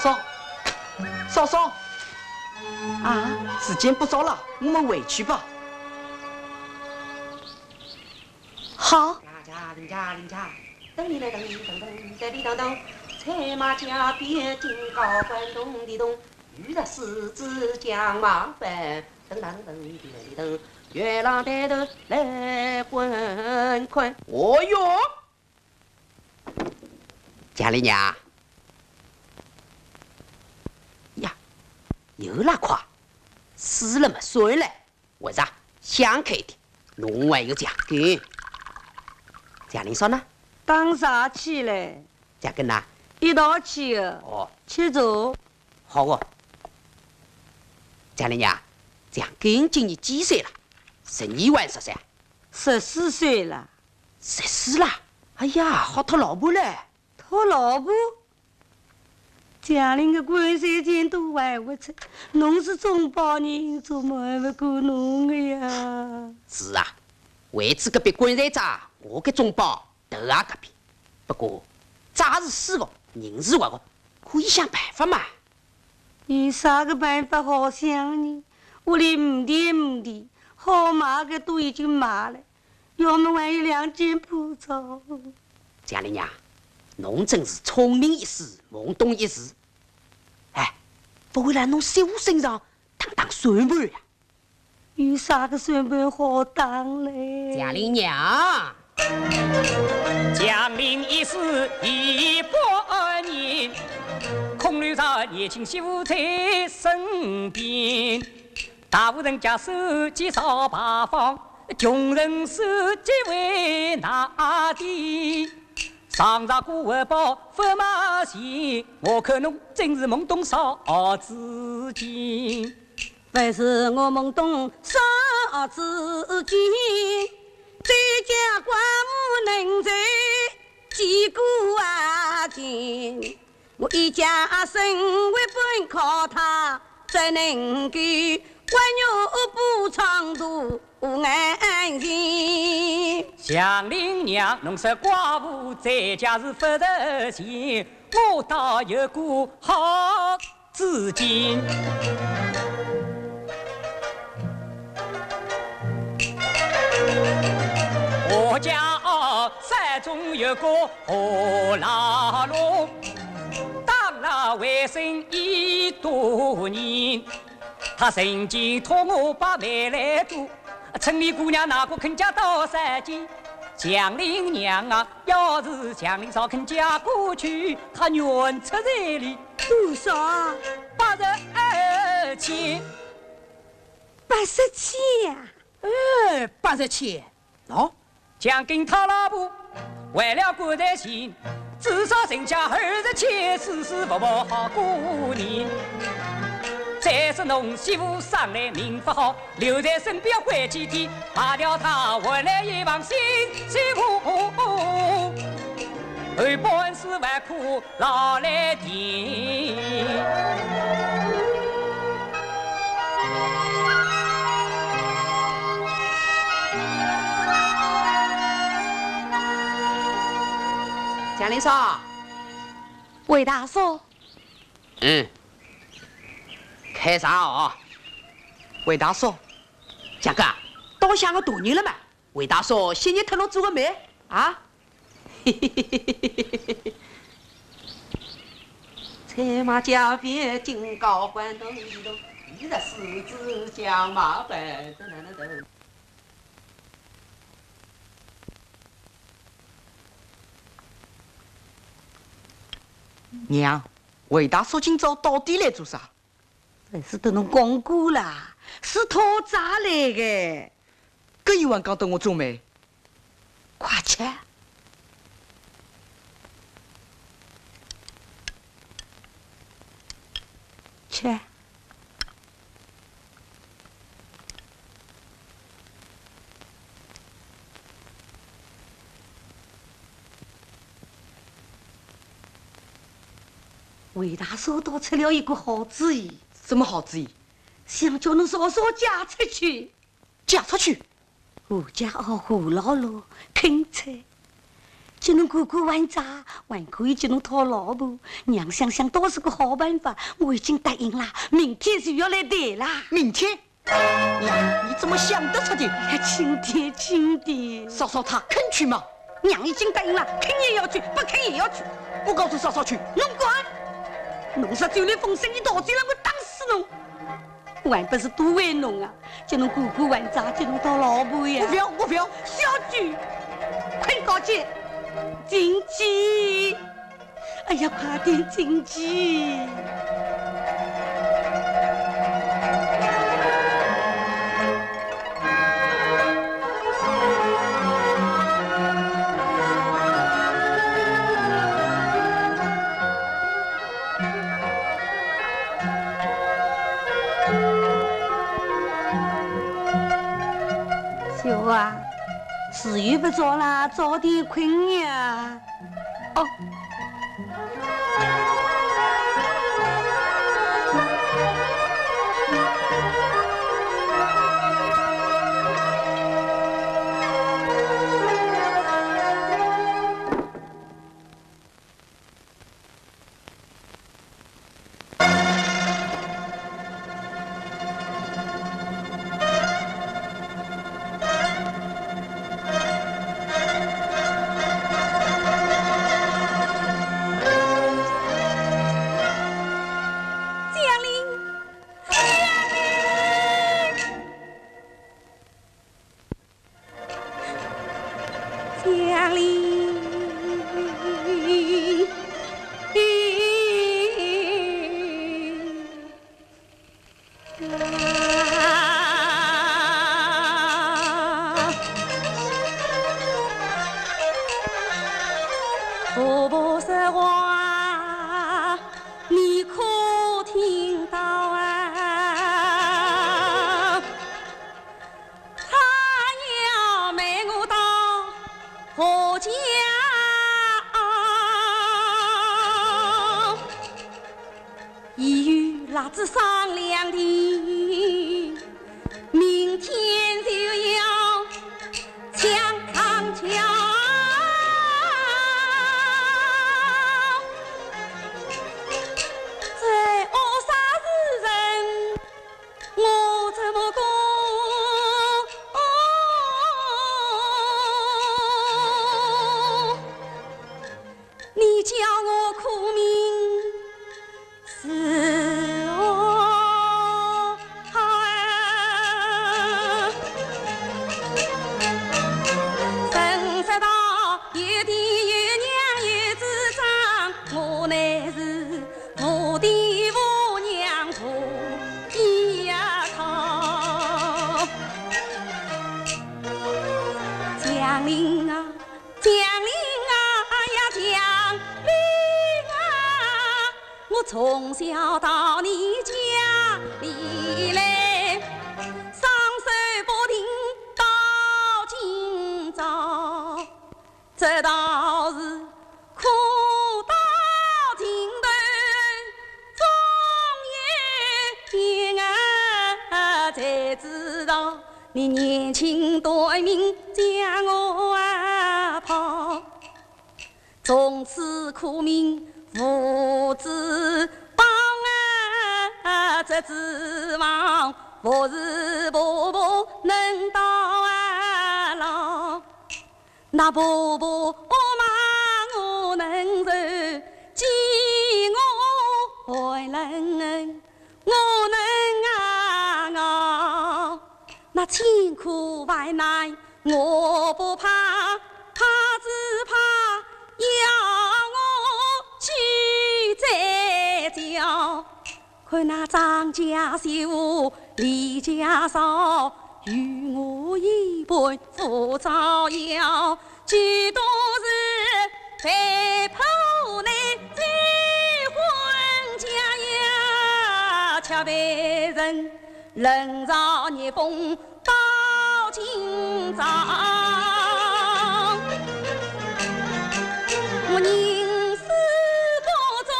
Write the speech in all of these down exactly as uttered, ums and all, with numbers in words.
嫂，嫂嫂，啊？时间不早了，我们回去吧。好。 哦哟，祥林娘呀，又拉胯，死了么算了。 为啥？想开点，侬还有墙根。祥林嫂呢？打啥去嘞？墙根呐？一道去的。哦。吃粥。好哦。祥林娘，墙根今年几岁了？十二还是十三？十四岁了。十四啦？哎呀，好讨老婆嘞。 讨老婆？祥林个棺材钱都还勿出，侬是中保人，怎么还勿够侬个呀？是啊，为仔搿笔棺材账，我个中保头也搿笔。不过，账是死个，人是活个，可以想办法嘛。有啥个办法好想呢？屋里没田没地，好卖个都已经卖了。 要么还有两间破灶。祥林娘，侬真是聪明一世，懵懂一时。哎，不会来侬媳妇身上打打算盘呀？有啥个算盘好打嘞？祥林娘，祥林一世一百年，空留着年轻媳妇在身边。 大户人家守节烧牌坊，穷人守节为哪点？上朝过活宝勿卖钱，我看侬真是懵懂少知见。勿是我懵懂少知见，这家官府能在几个啊钱？ 我一家生活本靠他，怎能够关牛不闯大安全？祥林娘，侬说寡妇在家是勿值钱，我倒有个好主见。 我家山中有个何老龙，当了外甥已多年，他曾经托我把媒来做，村里姑娘哪个肯嫁到山间？祥林娘啊，要是祥林嫂肯嫁过去，他愿出彩礼。多少？八十二千。八十千呀？ 哎，八十千，喏，祥林讨老婆，为了棺材钱，至少剩下二十千，舒舒服服好过年。再说侬媳妇生来命不好，留在身边要关几天，卖掉她换来一房新媳妇，后半世还可 老来的。祥林嫂。魏大叔。嗯。开茶哦。魏大叔，祥哥，倒像个大人了嘛。 魏大叔，歇日脱侬做个媒啊？娘，魏大叔今朝到底来做啥？ 勿是搭侬讲过啦，是讨债来个。搿伊还讲搭我做媒？快吃。吃。 魏大叔倒出了一个好主意。什么好主意？想叫侬嫂嫂嫁出去。嫁出去？何家坳何老六肯出。叫侬过过还债，还可以叫侬讨老婆。娘想想倒是个好办法，我已经答应了，明天就要来谈了。明天？娘，你怎么想得出的？哎呀，轻点，轻点。嫂嫂她肯去吗？娘已经答应了，肯也要去，不肯也要去。我告诉嫂嫂去。侬敢？侬若走漏风声，伊到底让我打死侬。 我还不是都为侬啊，叫侬过过还债，叫侬讨老婆呀。我不要，我不要。小鬼，快点告诉，进去。哎呀，快点进去。 媳妇啊，时辰不早了，早点困呀。哦。 江陵。婆婆说话，你可听到啊？ 她要卖我到何家？已有蜡烛商量定，明天就要抢上轿。这恶煞人 我怎么讲？你叫我苦命是何好啊？谁知道有爹有娘有姊丈，我乃是 无爹无娘无依靠。江陵啊，江陵啊呀，江陵啊，我从小到你家里来，双手不停到今朝。 这道是苦到尽头终有变啊，才知道你年轻短命将我啊抛。从此苦命无指望啊，只指望服侍婆婆能到啊老。 那婆婆骂我能受，欺我还能忍，我能啊熬。那千苦万难我不怕，怕只怕要我去再叫。 看那张家秀，李家少，与我一般不招摇。几多是被迫难再婚家呀，却被人冷嘲热讽到今朝。我宁死不做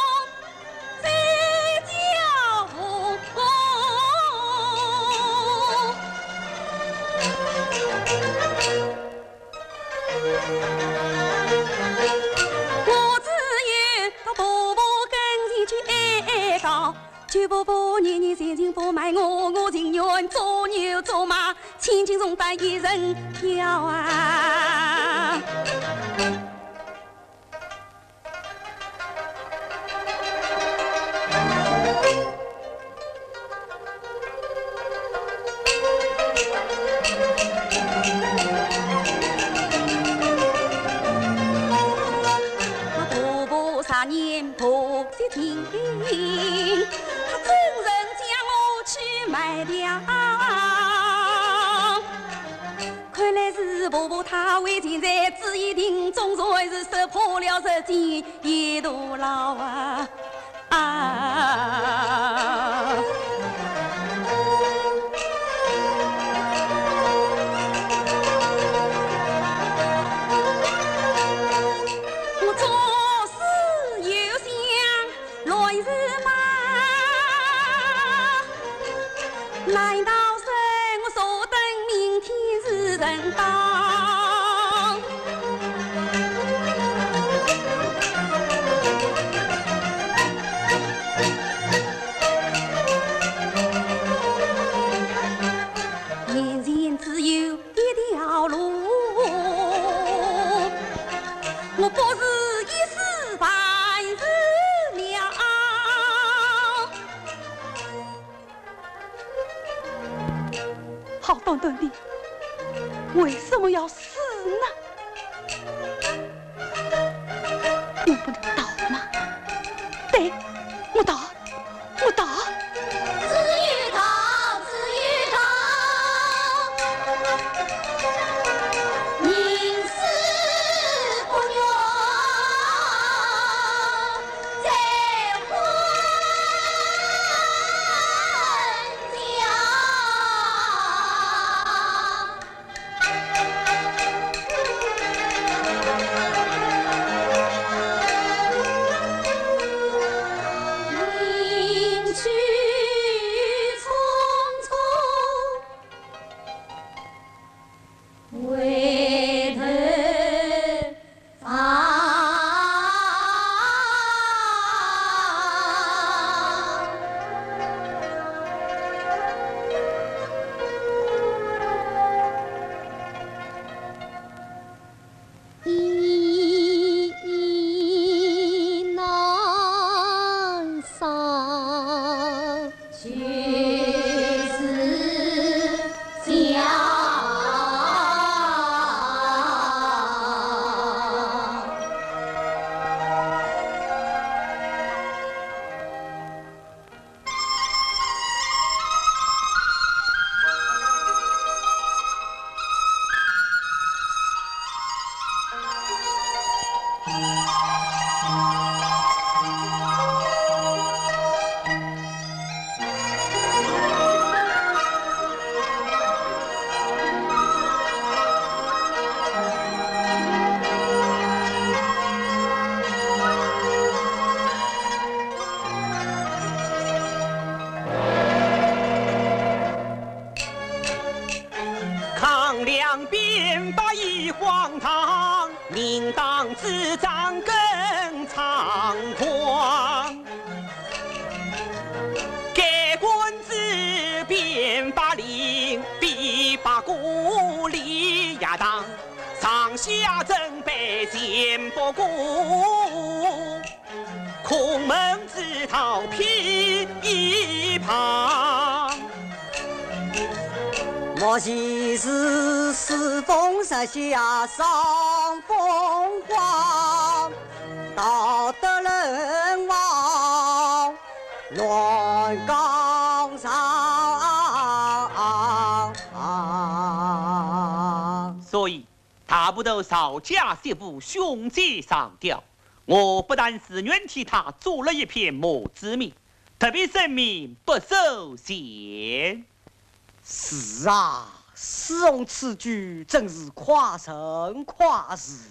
这家伙。情不瞒我，我情愿做牛做马，千斤重担一人挑啊。 看来是婆婆她为情在，只一定总算是识破了实情，一头老啊啊！我做事有想 乱是嘛？难道是我坐等明天是人到？眼前只有 一条路，我不如一死半死了。好端端的，为什么要死呢？我不能逃吗？对，我逃。 我逃。只有逃，只有逃，宁死不愿再还家。 抗两边八一荒唐，明当主张更猖狂。该官子变法令，比八个里也当，上下准备全不顾。 空门之逃避一旁。莫非是世风日下伤风狂，道德人亡乱纲常。所以， 大部头赵家媳妇凶奸上吊，我不但自愿替她做了一篇墓志铭，特别声明不收钱。是啊，世风此举真是夸人夸事。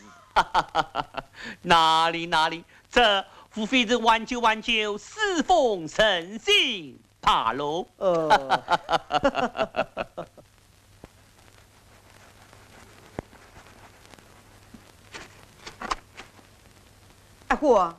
哪里哪里，这无非是挽救挽救世风人心 罢了。呃。阿花，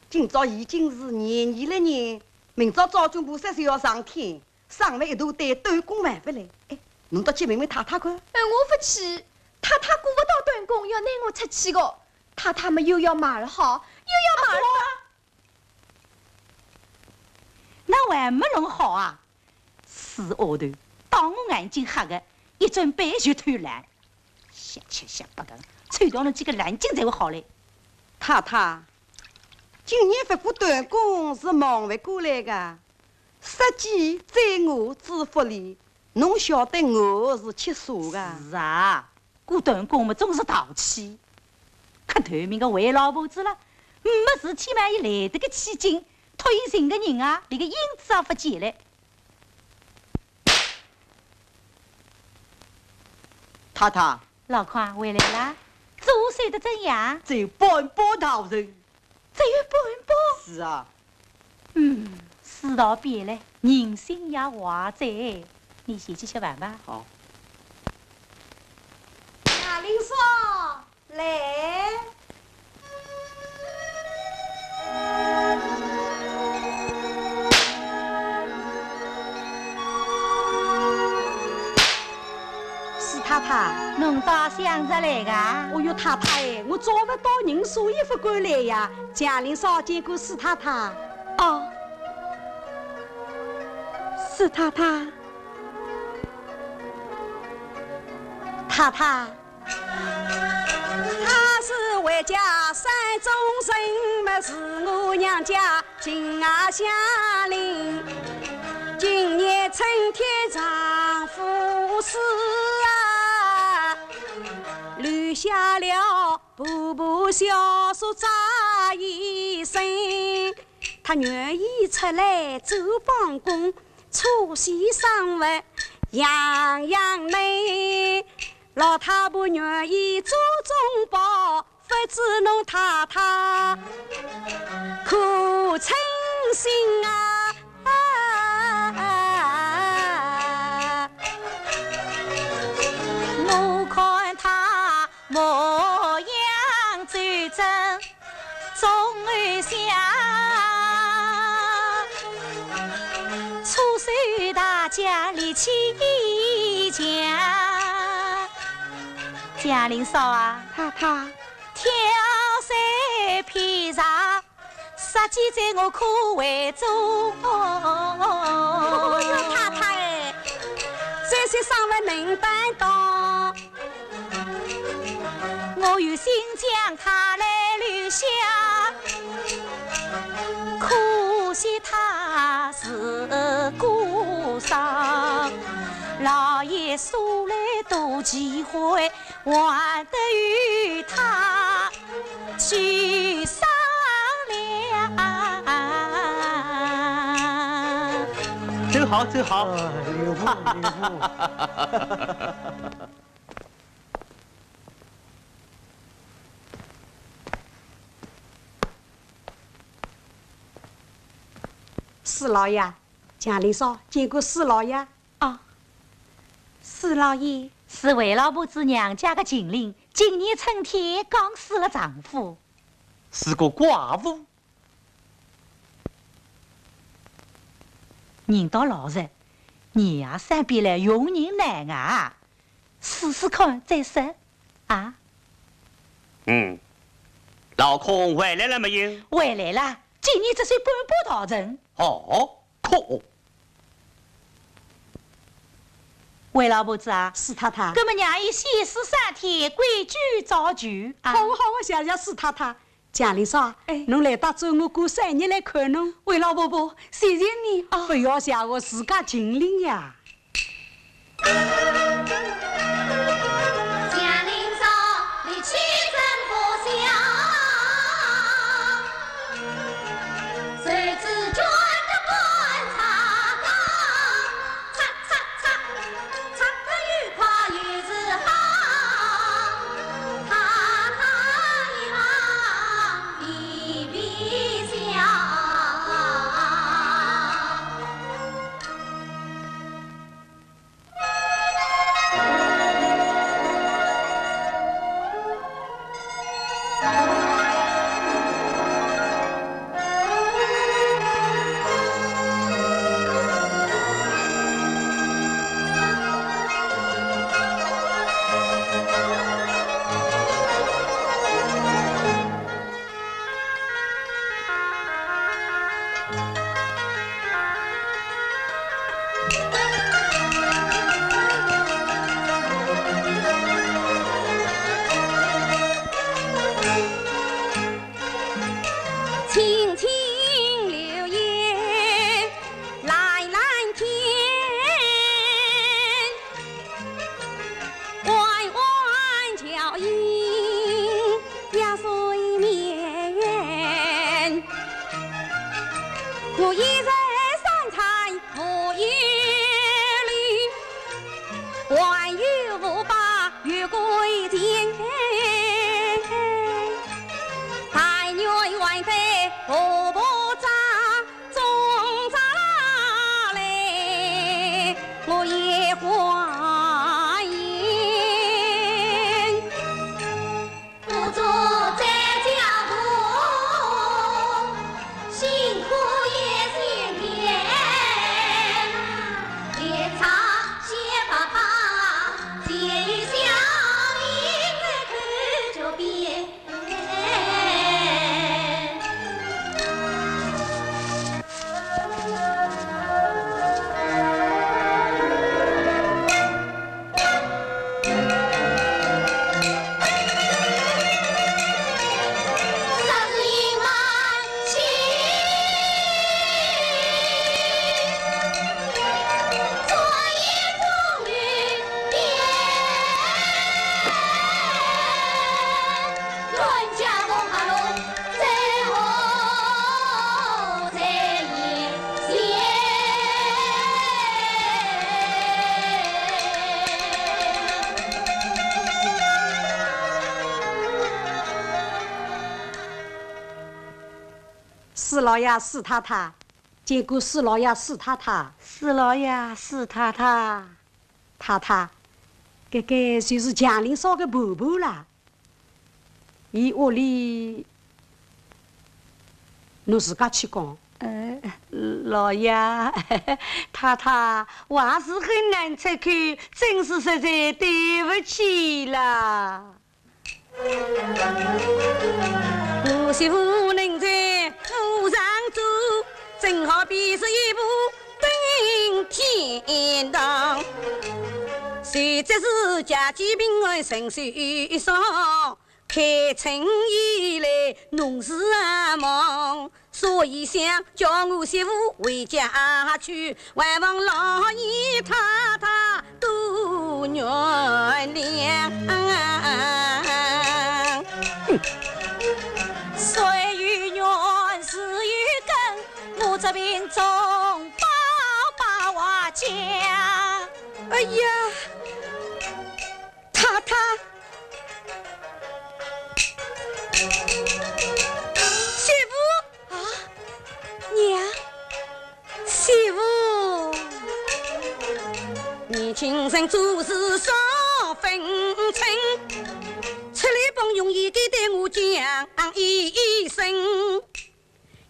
今朝已经是廿二了呢，明朝早军部三岁要上天，上万一大堆短工还勿来。哎，侬倒去问问太太看。哎，我勿去，太太顾勿到短工，要拿我出气个。太太么又要马儿好，又要马儿好。那还没弄好啊？死丫头，当我眼睛瞎个，一转背就偷懒。瞎七瞎八讲，抽掉侬几个烂劲才会好嘞。太太，今年勿过短工是忙勿过来个，杀鸡宰鹅之福利，侬晓得鹅是吃素个。是啊，过短工么总是淘气。可头面个坏老婆子了，没事体嘛，伊来得个起劲，托伊寻个人啊，连个影子也勿见了。 太太。老邝回来啦？做事得怎样？只有半包大人。只有半包？是啊。嗯，世道变了，人心也坏哉。你先去吃饭吧。好。大林嫂， 来。史太太。侬倒想着来个？哦哟，太太哎，我找勿到人，所以勿敢来呀。祥林嫂见过史太太。哦。史太太。太太。 他是回家山中人，么是我娘家亲家乡邻。今年春天丈夫死啊，留下了婆婆小叔在一身。他愿意出来做帮工， 娶媳生活样样美，老太婆愿意做中保，勿知侬太太可称心啊？我看她模样最真 总想，出手大家力气强。祥林嫂啊，太太。挑三拣四，杀鸡宰鹅可为中。哦哟，太太哎，这些生活能担当。 我有心将她来留下，可惜她是孤孀，老爷素来多忌讳，还得与她去商量。走好，走好。啊，留步，留步。 四老爷，祥林嫂见过四老爷。哦，四老爷。是卫老婆子娘家个近邻，今年春天刚死了丈夫。是个寡妇。人倒老实，年夜三遍来用人难啊。 试试看再说，啊？嗯，老孔回来了没有？回来了，今年只算半步到城。哦，可恶。卫老婆子啊，四太太。搿么让伊先试三天，规矩照旧啊。好啊，好啊，谢谢四太太。 祥林嫂，哎。侬来得早，我过三日来看侬。卫老婆婆，谢谢你啊。勿要谢我，自家尽力呀。祥林嫂，你气真不小，谁知捐个棺材高，擦，擦，擦。 唱得又快又是好，他他一旁一边笑。还有五百月桂钱，但愿还得婆婆账，总账来我也还愿。 不做再叫苦，辛苦也辛甜。连唱些爸爸，借一笑，你再看着变。 四老爷、四太太，见过四老爷、四太太。四老爷、四太太。太太，搿个就是祥林嫂个婆婆啦。 伊屋里，侬自家去讲。呃，老爷，太太，我还是很难出口，真是实在对不起啦。我媳妇能在府上做， 正好比是一步登天堂。谁知是家计贫寒身受伤，开春以来农事啊忙，所以想叫我媳妇回家去，还望老爷太太 多原谅。水有源，树有根，我这病总保保我家。哎呀，太太，媳妇啊，娘。 媳妇，年轻人做事少分寸，出来碰运气，该对我讲一声，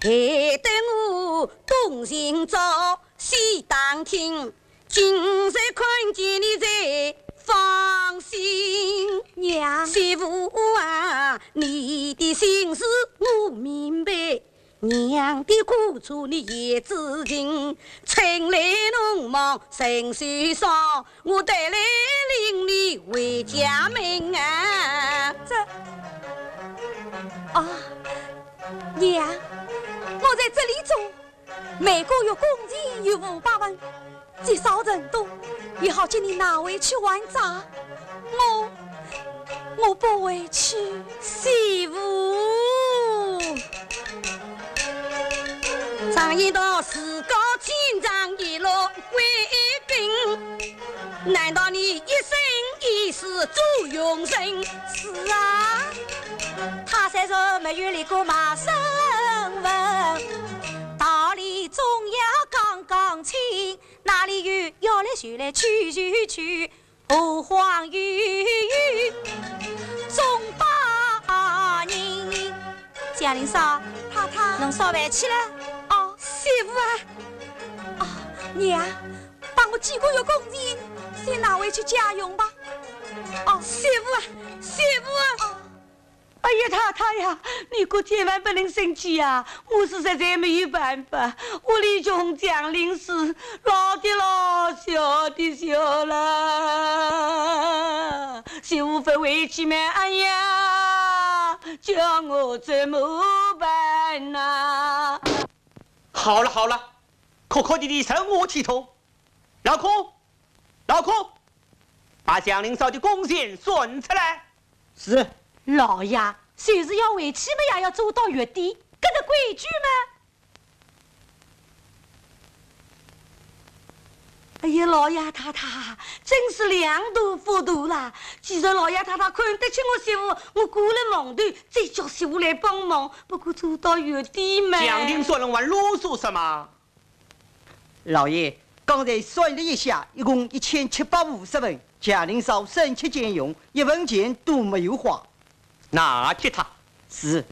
害得我东寻找西打听，今日看见你才放心。娘。媳妇啊，你的心事我明白， 娘的苦楚你也知情，春来农忙人手少，我特来领你回家门啊。这，啊，娘，我在这里做，每个月工钱有五百文， 积少成多，也好将你拿回去还债。我，我不回去。媳妇，常言道，自古千丈叶落归根，难道你一生一世做佣人？是啊，他虽然没有立过卖身份，道理总要讲讲清。 哪里有要来就来，去就去，何况有有总把人。祥林嫂，太太，侬烧饭去了？哦，媳妇啊。哦，娘，把我几个月工钱先拿回去家用吧。哦，媳妇啊，媳妇啊。哦。 哎呀，太太呀，你可千万不能生气呀！我是实在没有办法，屋里穷祥林死，老的老，小的小了。媳妇不回去嘛，哎呀，叫我怎么办呐？好了好了，哭哭啼啼成何体统？老孔，老孔，把祥林嫂的工钱算出来。 是。老爷，就是要回去嘛，也要做到月底，搿个规矩嘛。哎呀，老爷太太，真是量大福大啦！既然老爷太太看得起我媳妇，我过了忙头，再叫媳妇来帮忙，不过做到月底嘛。祥林算盘还啰嗦什么？老爷，刚才算了一下，一共一千七百五十文，祥林烧省吃俭用，一文钱都没有花。 拿给他。是。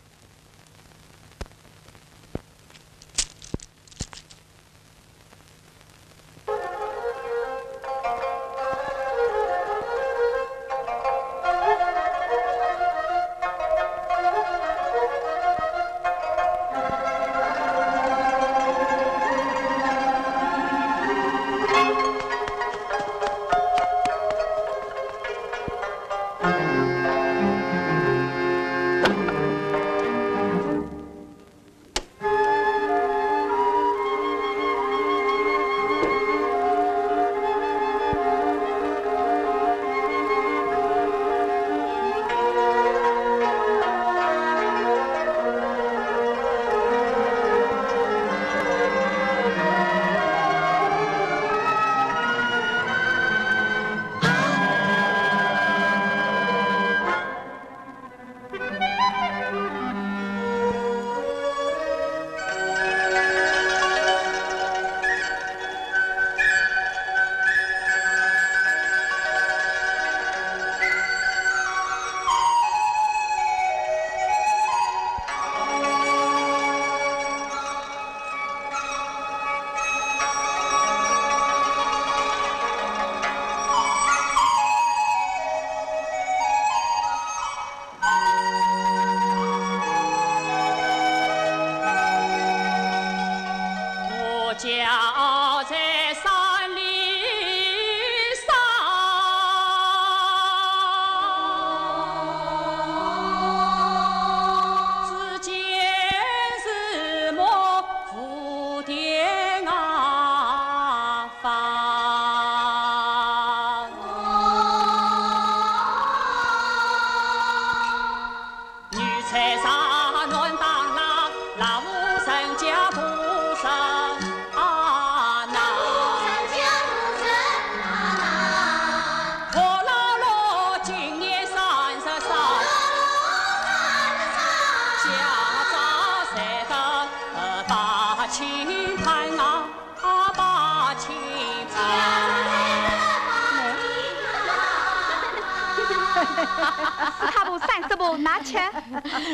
四太婆、三叔婆，拿吃。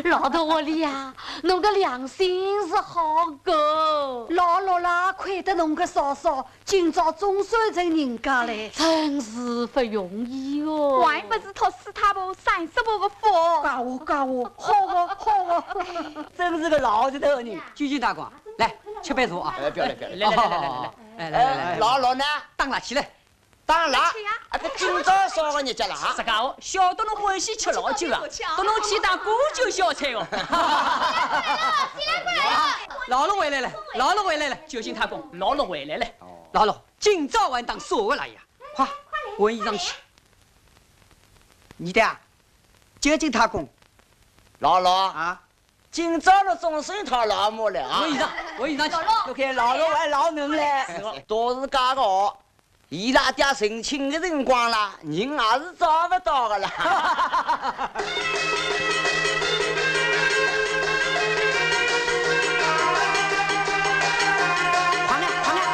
老大屋里呀，侬个良心是好个。老六啦，亏得侬个嫂嫂，今朝总算成人家嘞。真是不容易哦。还不是托四太婆、三叔婆个福。家伙，家伙，好个，好个。真是个老实头人。九斤大瓜，来，吃杯茶啊。哎，不要了，不要了。来，来，来，来，来，来，来，来，来，来。老六呢？打蜡去了。 当然，吃呀。啊，搿今朝啥个日脚啦？自家哦，晓得侬欢喜吃老酒啊，搭侬去打过酒小菜哦。老六回来了，老六回来了，九斤大瓜，老六回来了。老六，今朝还打啥个蜡呀？快，换衣裳去。你的啊，九斤大瓜。老六啊，今朝侬总算讨老婆了啊？换衣裳，换衣裳去。OK，老六还老嫩嘞。是个，都是假个哦。 伊拉爹成亲个辰光啦，人也是找勿到个啦。快点，快点。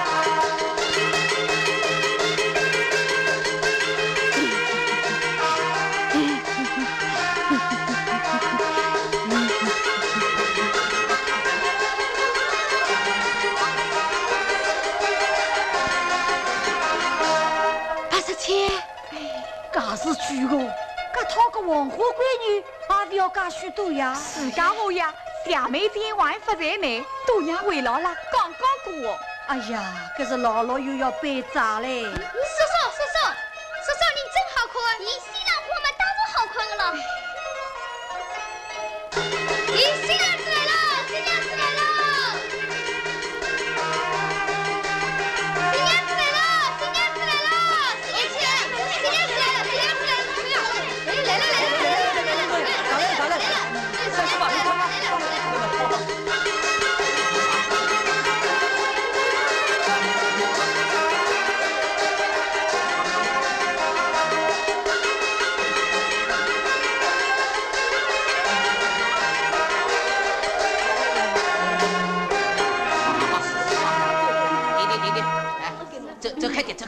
八十千。哎，介是贵个，搿讨个黄花闺女，也勿要介许多呀。自家话呀，谢媒前还勿在内，大娘回来了，刚刚过哦。哎呀，搿是老六又要背债嘞。叔叔，叔叔，叔叔，侬真好看啊！咦，新郎官嘛，当然好看个了。 咦，新娘子来了，新娘子来了！新娘子来了，新娘子来了！新娘子来了，新娘子来了，新娘子来了！哎呀，哎，来了，来了，来了，来了，来了，来了，来了，来了，来了，来了，来了。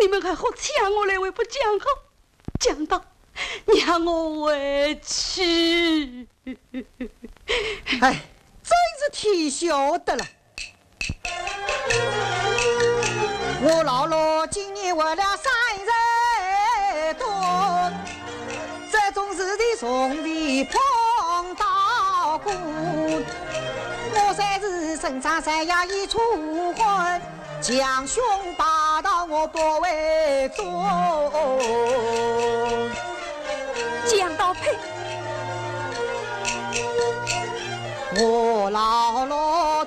你们还好抢我来，还不讲好，讲道让我回去。哎，真是天晓得了。我老六今年活了三十多，这种事体从未碰到过。我虽是生长在呀一处婚， 强凶霸道我不会做。讲道配。我老六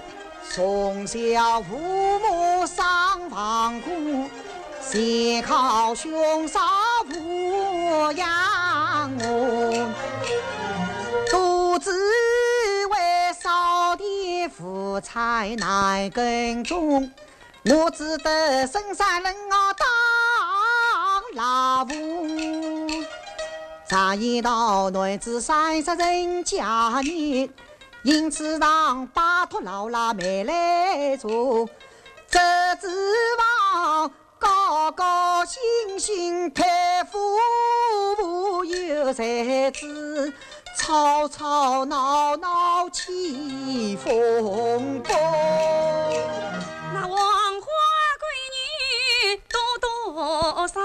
从小父母双亡故，全靠兄嫂抚养我。独自为少爹无才难耕种， 我只得深山冷坳当老妇，常言道男子三十成家业，因此常拜托老拉妹来做，只指望高高兴兴配夫无忧才子， 吵吵闹闹起风波。那黄花闺女多多少，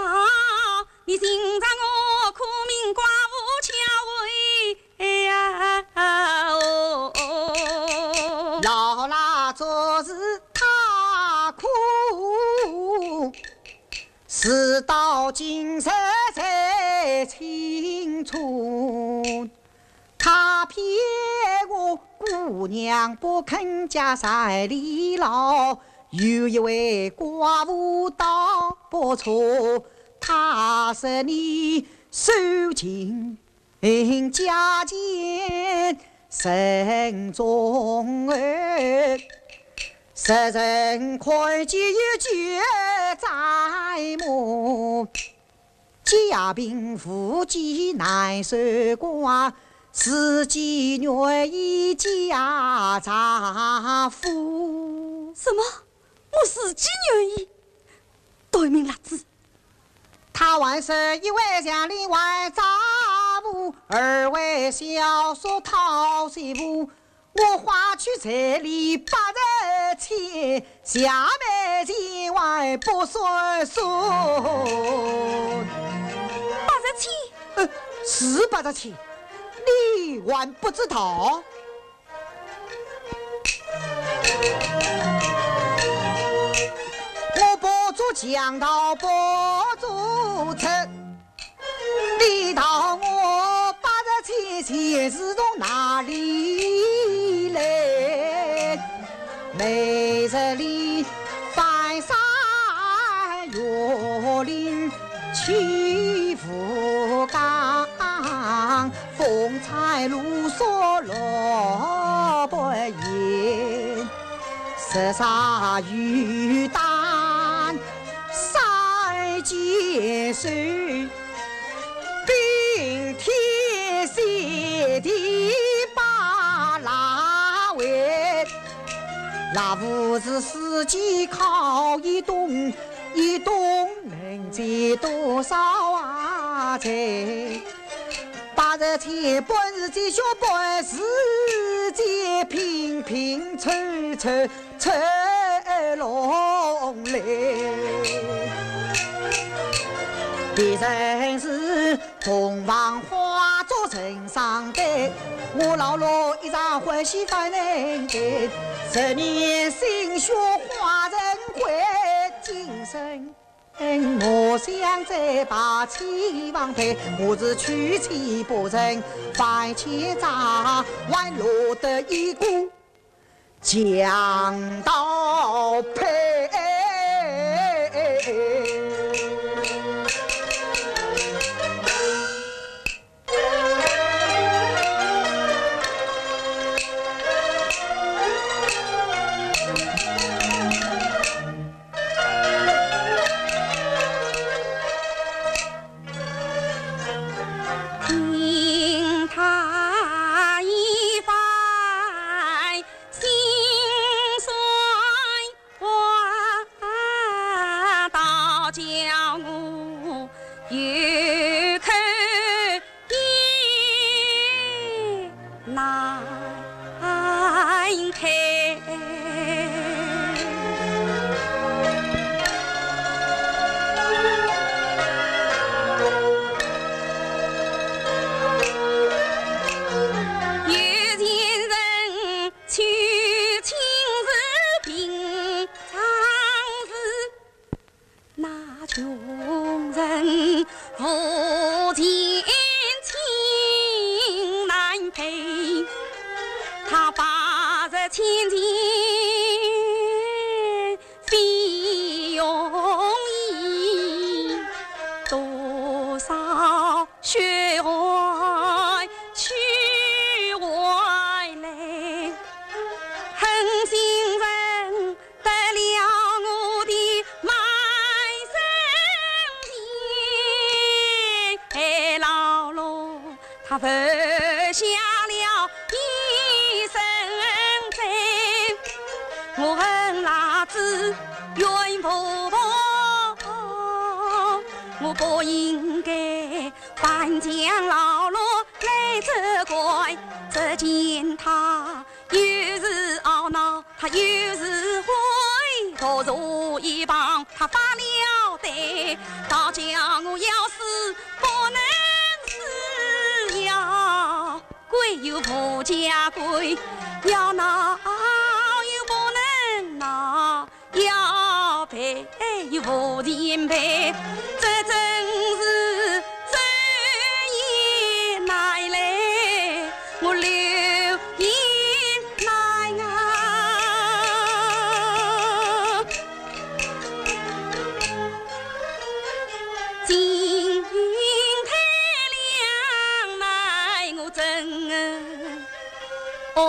你情愿我苦命寡妇巧慧呀哦。老拉做事太苦， 事到今日才清楚，他骗我姑娘不肯嫁山里老，有一位寡妇倒不错，她说你受尽 家贱人中儿，世人看见有觉哉么，家贫无计难守寡，自己愿意嫁丈夫。什么？我自己愿意？对命辣子。 他还说一为祥林还丈夫，二为小叔讨媳妇。我花去彩礼八十千，下面钱还不算数。八十千？呃，是八十千，你还不知道？ 我不做强盗不做贼，你道我八十千钱是从哪里来？每日里翻山越岭去无讲， 风餐露宿路边闲，食茶游荡山间水，冰天雪地把拉围。拉夫是自己靠一冬，一冬能赚多少啊钱？ 八十千本是积蓄，本是积贫，贫凑凑凑拢来。别人是洞房花烛成双对，我老六一场欢喜犯难对。十年心血化成灰，今生 我想再把妻房配，我是娶妻不成犯奸贼，还落得一个强盗配。去回，去回来，狠心人得了我的卖身情。哎，老罗，他犯下了一身罪，我恨辣子冤婆婆，我不应该 反将老罗来责怪，只见他又是懊恼，他又是悔，独坐一旁，他发了呆，他叫我要死不能死，要跪又无家跪，要闹又不能闹。 要赔又无钱赔，这真是罪也难来，我刘也难啊。金银钗两难，我怎安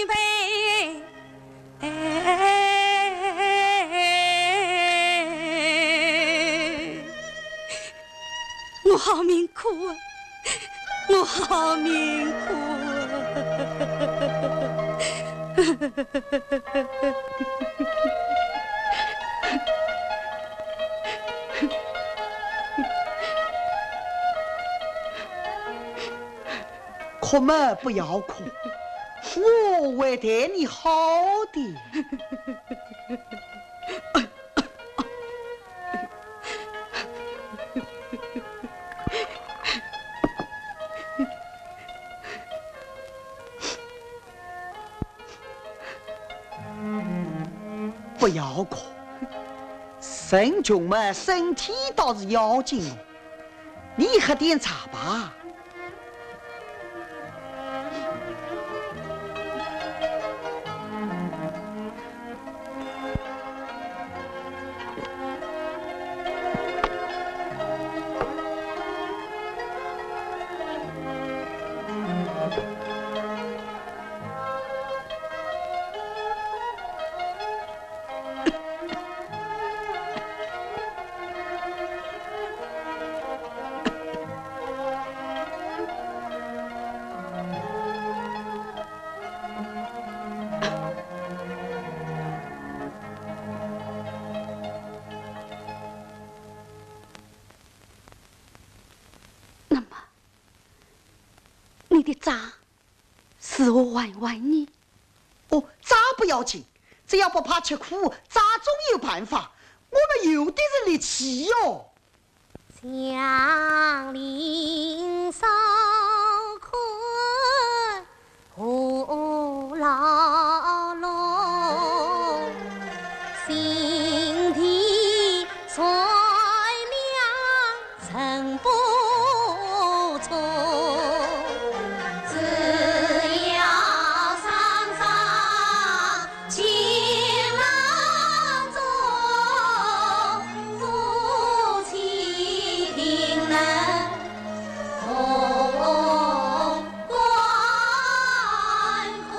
排？ 哎，我好命苦啊，我好命苦啊！哭嘛，不要哭， 我会待你好的。不要哭，人穷嘛，身体倒是要紧哦。 你喝点茶吧。 那么，你的债 如何还还呢？哦，债不要紧，只要不怕吃苦，债总有办法，我们有的是力气哟。祥林烧烤何劳碌，心地善良 人不错，只要双双情郎中，夫妻定能同甘苦。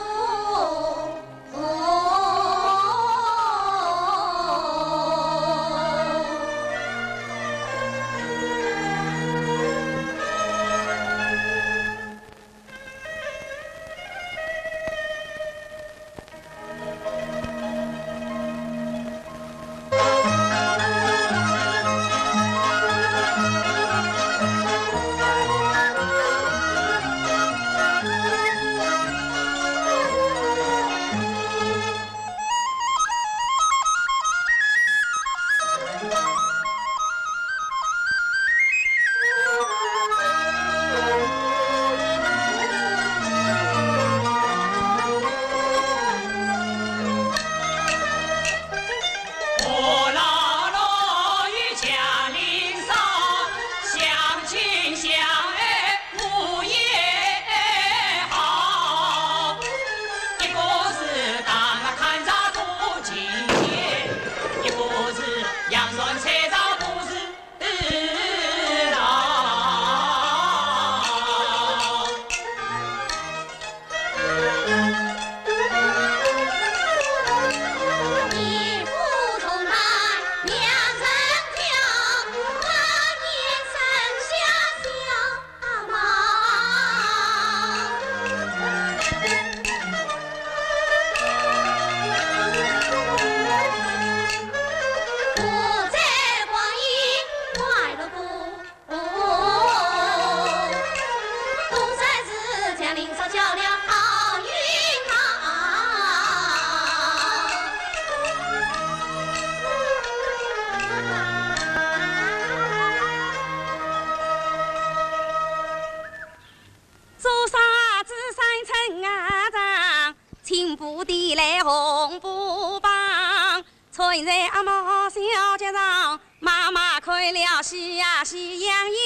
背在阿毛小脚上，妈妈看了喜呀喜洋洋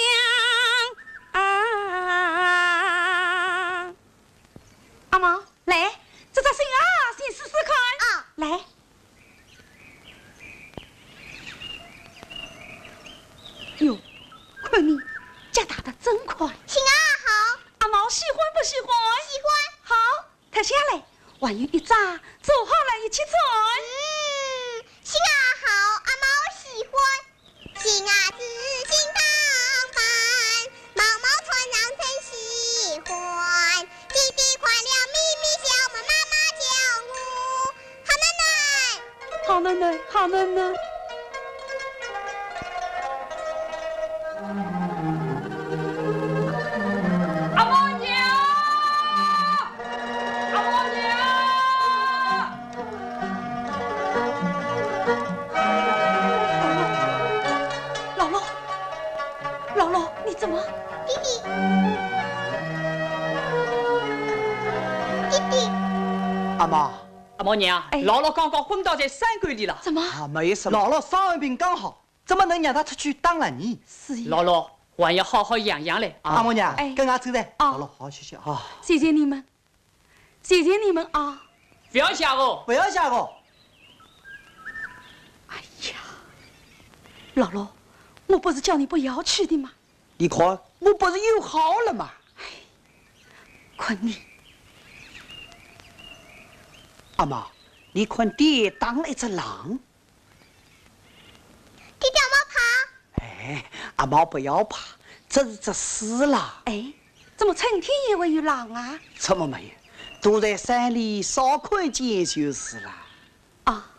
啊。阿毛，来，这只新鞋先试试看。啊。来。哟，看你，脚踏得真快。新鞋好。阿毛喜欢不喜欢？喜欢。好。 脱下来，还有一只，做好了一起穿。嗯，新鞋好，阿毛喜欢。新鞋子新打扮，毛毛穿上真喜欢。弟弟看了咪咪笑，妈妈叫我好囡囡。好囡囡，好囡囡。 阿毛娘！阿毛娘！老罗，老罗，你怎么？弟弟，弟弟。阿毛。阿毛娘，哎。老罗刚刚昏倒在山沟里了。怎么？啊，没什么。老罗伤寒病刚好，怎么能让他出去打猎呢？是呀。老罗，还要好好养养嘞啊。阿毛娘，哎。跟俺走噻。啊。老罗，好好休息啊。谢谢你们。 谢谢你们啊。不要谢哦。不要谢哦。哎呀，老罗，我不是叫你不要去的吗？你看，我不是又好了吗？哎，看你。阿毛，你看爹打了一只狼。 爹爹，阿毛怕。哎，阿毛不要怕，这是只死狼。哎，怎么春天也会有狼啊？怎么没有？躲在山里少看见就是了。啊。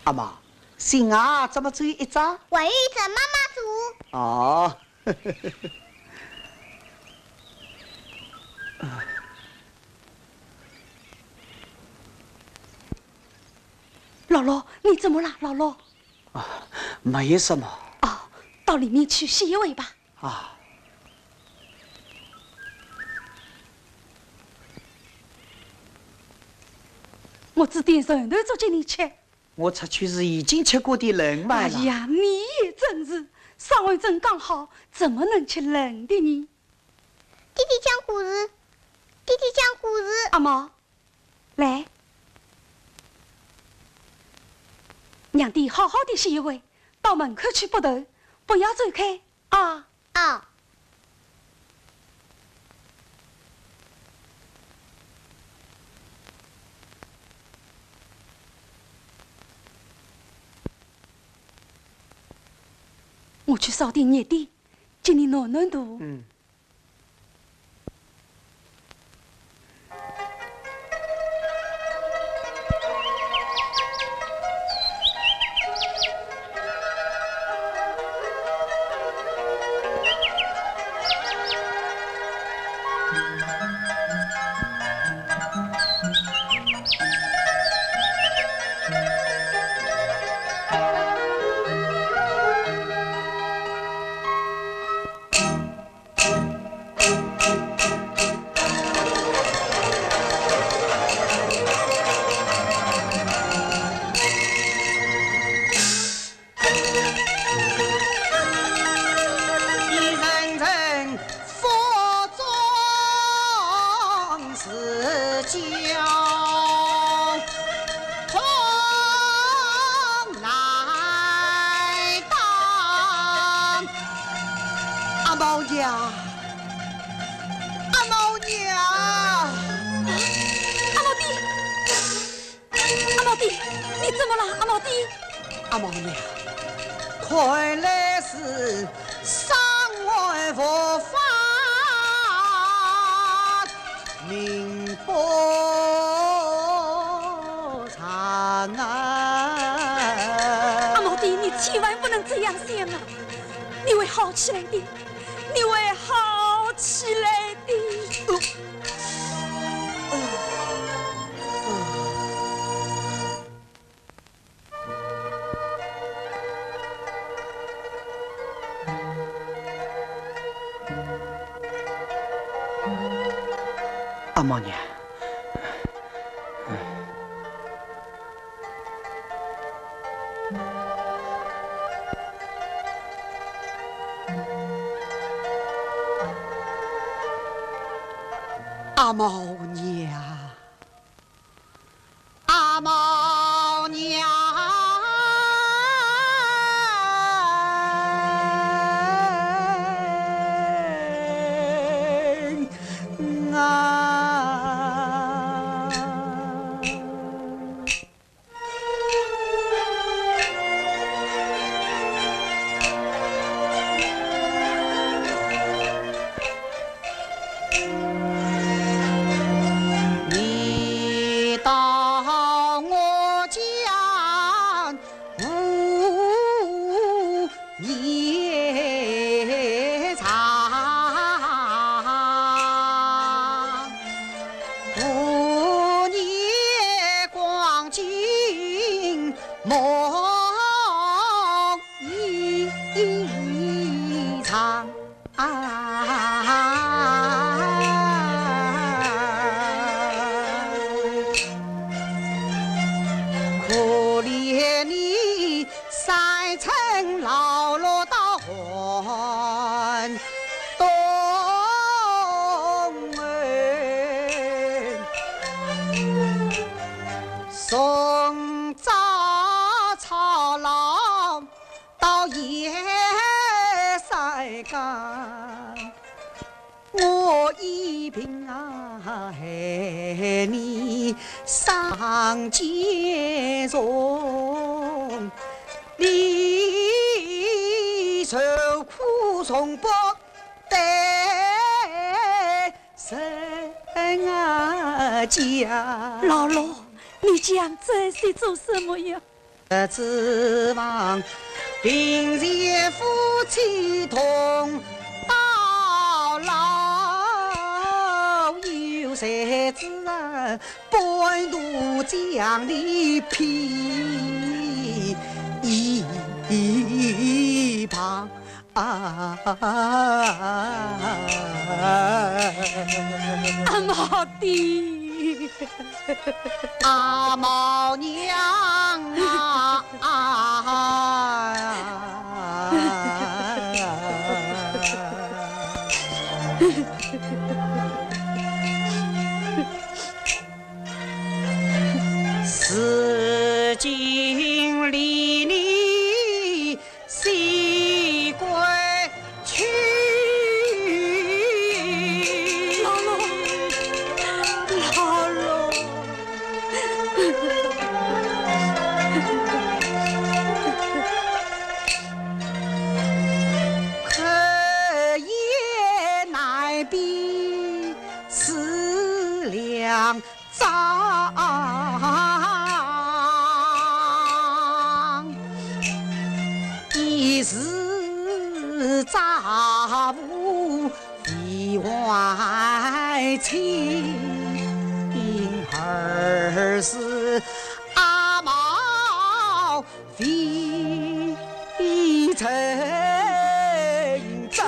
阿毛，新鞋怎么只有一只？还有一只，妈妈做。哦。 老罗，你怎么了，老罗？啊，没什么。哦，到里面去歇一会吧。啊。我煮点馒头粥给你吃。我出去时已经吃过点冷饭了。哎呀，你也真是，伤寒症刚好，怎么能吃冷的呢？弟弟讲故事，弟弟讲故事。阿毛， 来，让爹好好地歇一会，到门口去拨头，不要走开啊。啊。我去烧点热的，给你暖暖肚。嗯。 一人人腹中是将，痛难当。阿毛娘，阿毛娘，阿毛爹！ 阿毛爹，你怎么了，阿毛爹？阿毛娘，看来是伤寒复发，命不长啊。阿毛爹，你千万不能这样想啊，你会好起来的，你会好起来的。 阿毛娘，阿毛娘，阿毛娘啊！ 你到我家无夜长，无夜光景梦一场。 啊，可怜你三春老落到寒冬哎，从早操劳 到夜三更，我一病啊害你伤肩重，你受苦从不得人啊讲。老六，你讲这些做什么呀？ 指望贫贱夫妻同到老，有谁知啊，半途将你撇一旁。 啊，阿毛爹，阿毛娘啊！ 如今离你西归去。老六，老六。可也难辨是良 张，一是丈夫为外妻，二是阿毛为情长。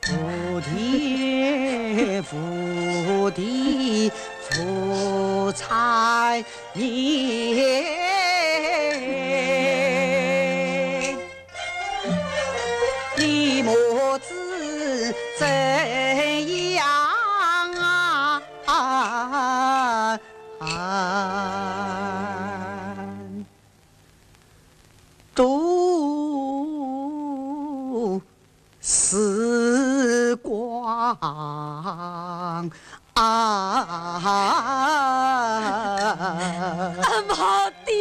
无天无地无产业，你母子怎样啊？ 度时光啊。阿毛爹。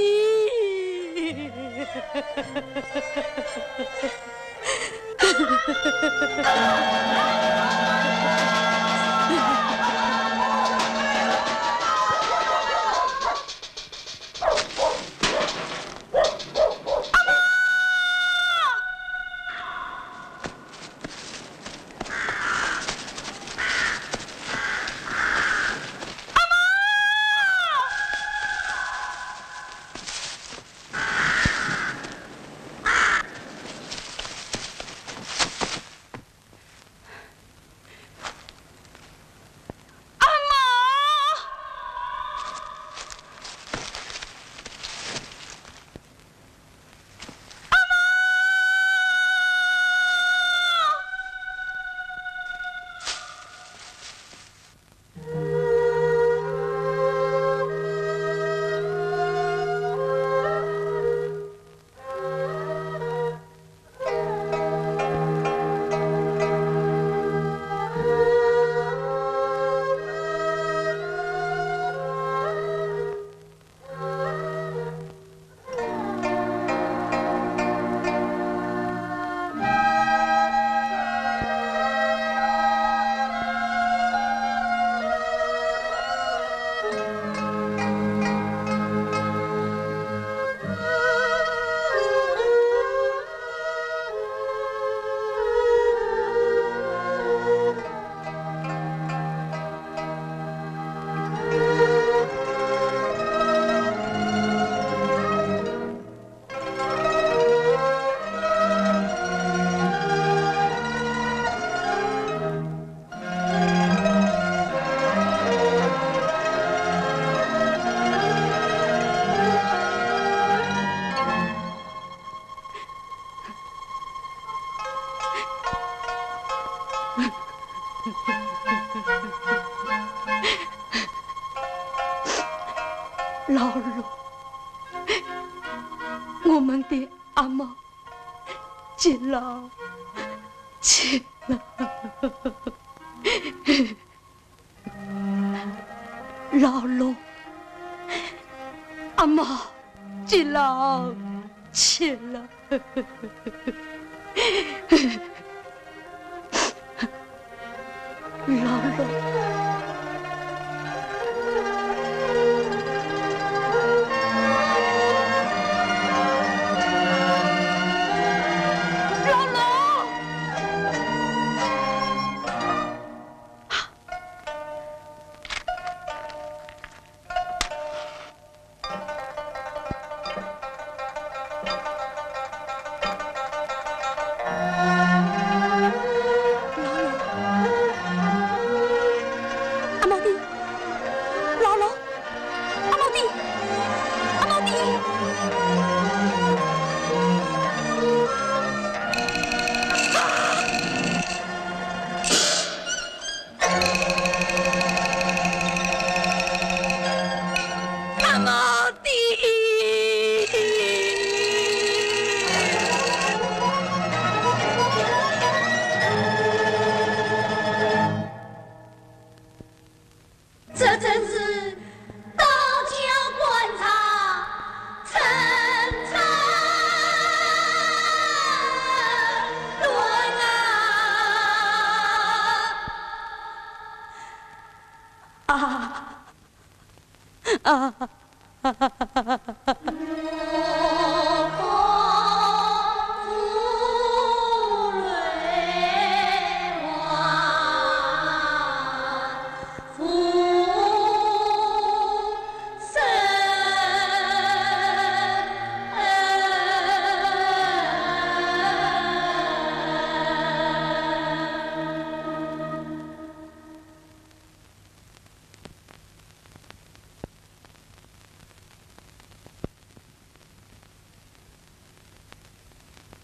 我们的阿毛接牢去了。老龙，阿毛接牢去了。 老龙，老龙！ 老龙，阿毛爹，老龙，阿毛爹，阿毛爹。啊！ 阿毛爹！这真是道教官场春春乱啊！ 啊，啊。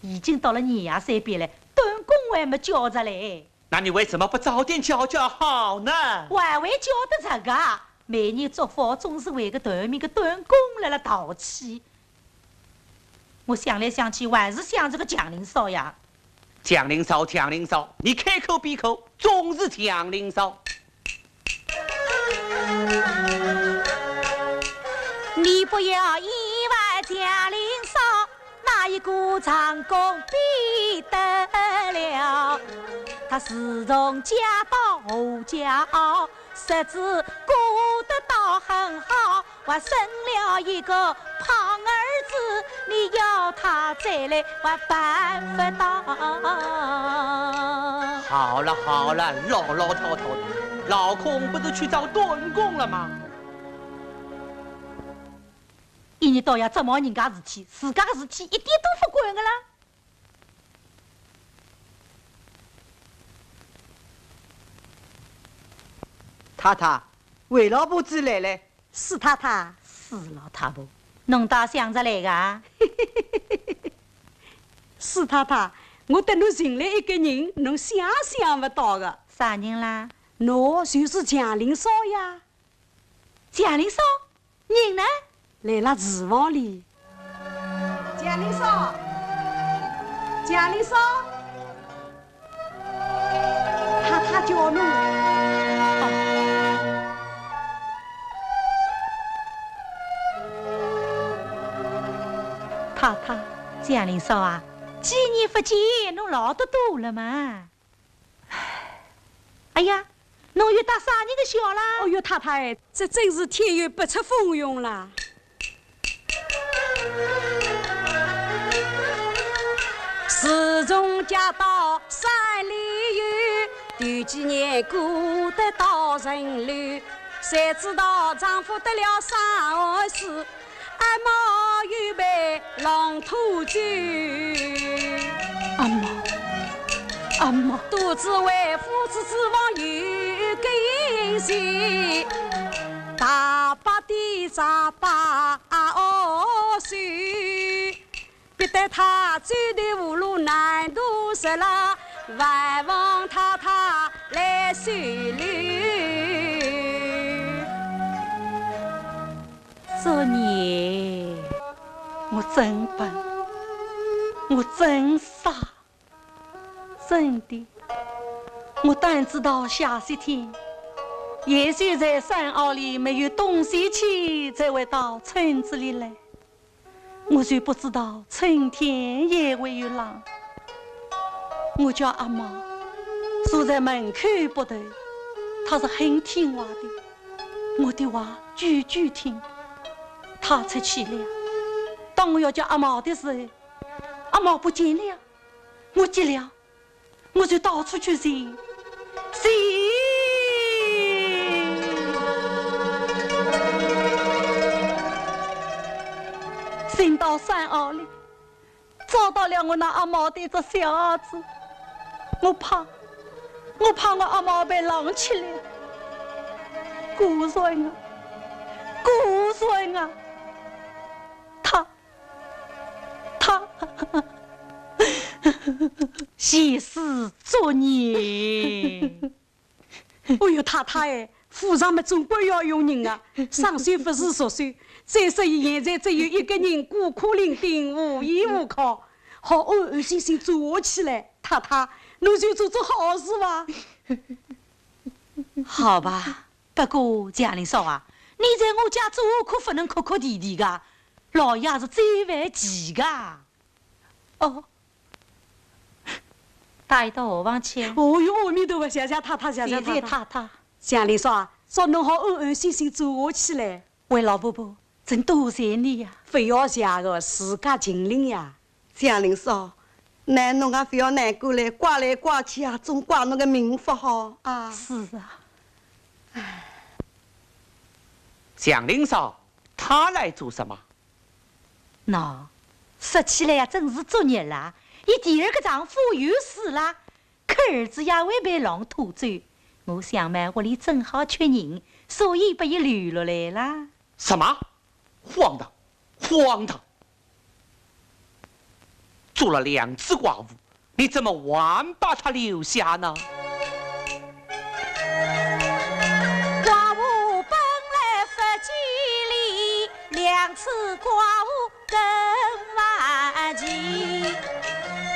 已经到了年夜三遍了，短工还没叫着嘞。那你为什么不早点叫叫好呢？还会叫得着个？每年祝福总是为个短命个短工来了淘气。我想来想去，还是想这个祥林嫂呀。 祥林嫂，祥林嫂，你开口闭口总是祥林嫂。你不要以为祥林嫂，哪一个长工比得了？她自从嫁到何家，日子过得倒很好。 还生了一个胖儿子，你要他再来，还办不到。好了好了，老老套套的，老孔不是去找短工了吗？一日到夜只忙人家事体，自家的事体一点都不管的啦。太太，卫老婆子来了。 史太太。死老太婆，侬倒想着来个啊？史太太，我搭侬寻了一个人，侬想想不到的。啥人啦？喏，就是祥林嫂呀。祥林嫂？人呢？来了厨房里。祥林嫂，祥林嫂。 太太叫侬。太太，祥林嫂啊，几年不见，侬老得多了嘛。哎呀，侬又搭啥人个笑啦？哦哟，太太哎，这真是天有不测风云啦。 自从嫁到山里后，头几年过得倒顺溜，谁知道丈夫得了伤寒死，阿毛又被狼拖走。阿毛，阿毛。都知为夫子之亡有根线，大伯的丈八哦手。 逼得他走投无路难度日了，还望太太来收留。作孽。我真笨，我真傻，真的，我单知道下雪天，也许在山坳里没有东西吃，才会到村子里来。我就不知道春天也会有狼。我家阿毛坐在门口不动，他是很听话的。 我的话句句听。他出去了，当我要叫阿毛的时候，阿毛不见了，我急了，我就到处去寻，寻，寻到山坳里， 找到了我那阿毛的一只小鞋子，我怕，我怕我阿毛被狼吃了。果然啊，果然啊，他，他，前世作孽。 哦哟，太太哎，府上么总归要用人啊，生手不如熟手，再说现在只有一个人孤苦伶仃，无依无靠，好安安心心做下去嘞。太太，侬就做做好事吧。好吧，不过祥林嫂啊，你在我家做可不能哭哭啼啼个，老爷是最犯忌个。哦， 带伊到后房去。哦哟，阿弥陀佛，谢谢太太，谢谢太太。谢谢太太。祥林嫂啊，叫侬好安安心心做下去嘞。喂，老伯伯，真多谢你呀。不要谢个，自家尽力呀。祥林嫂，那侬也不要难过嘞，怪来怪去啊，总怪侬个命不好啊。是啊。祥林嫂，她来做什么？ 喏，说起来呀，真是作孽啦！伊第二个丈夫又死啦，可儿子也会被狼拖走。我想嘛，屋里正好缺人，所以把伊留落来啦。什么？荒唐，荒唐！做了两次寡妇， 你怎么还把她留下呢？寡妇本来不吉利，两次寡妇更万奇。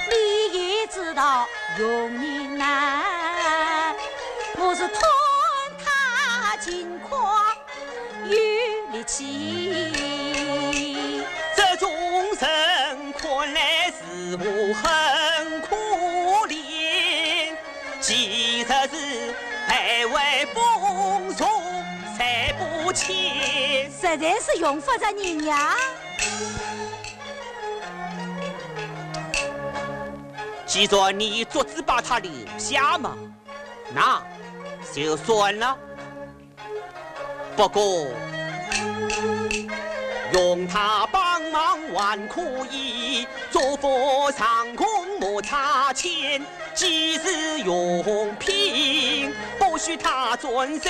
你也知道用人难，我是劝她尽快 有力气。这种人看来是我很可怜，其实是白为风俗才不清。实在是用不着人呀。既然你做主把她留下嘛，那就算了。 不过，用她帮忙还可以，做佛上供莫差遣，即使用品，不许她转手，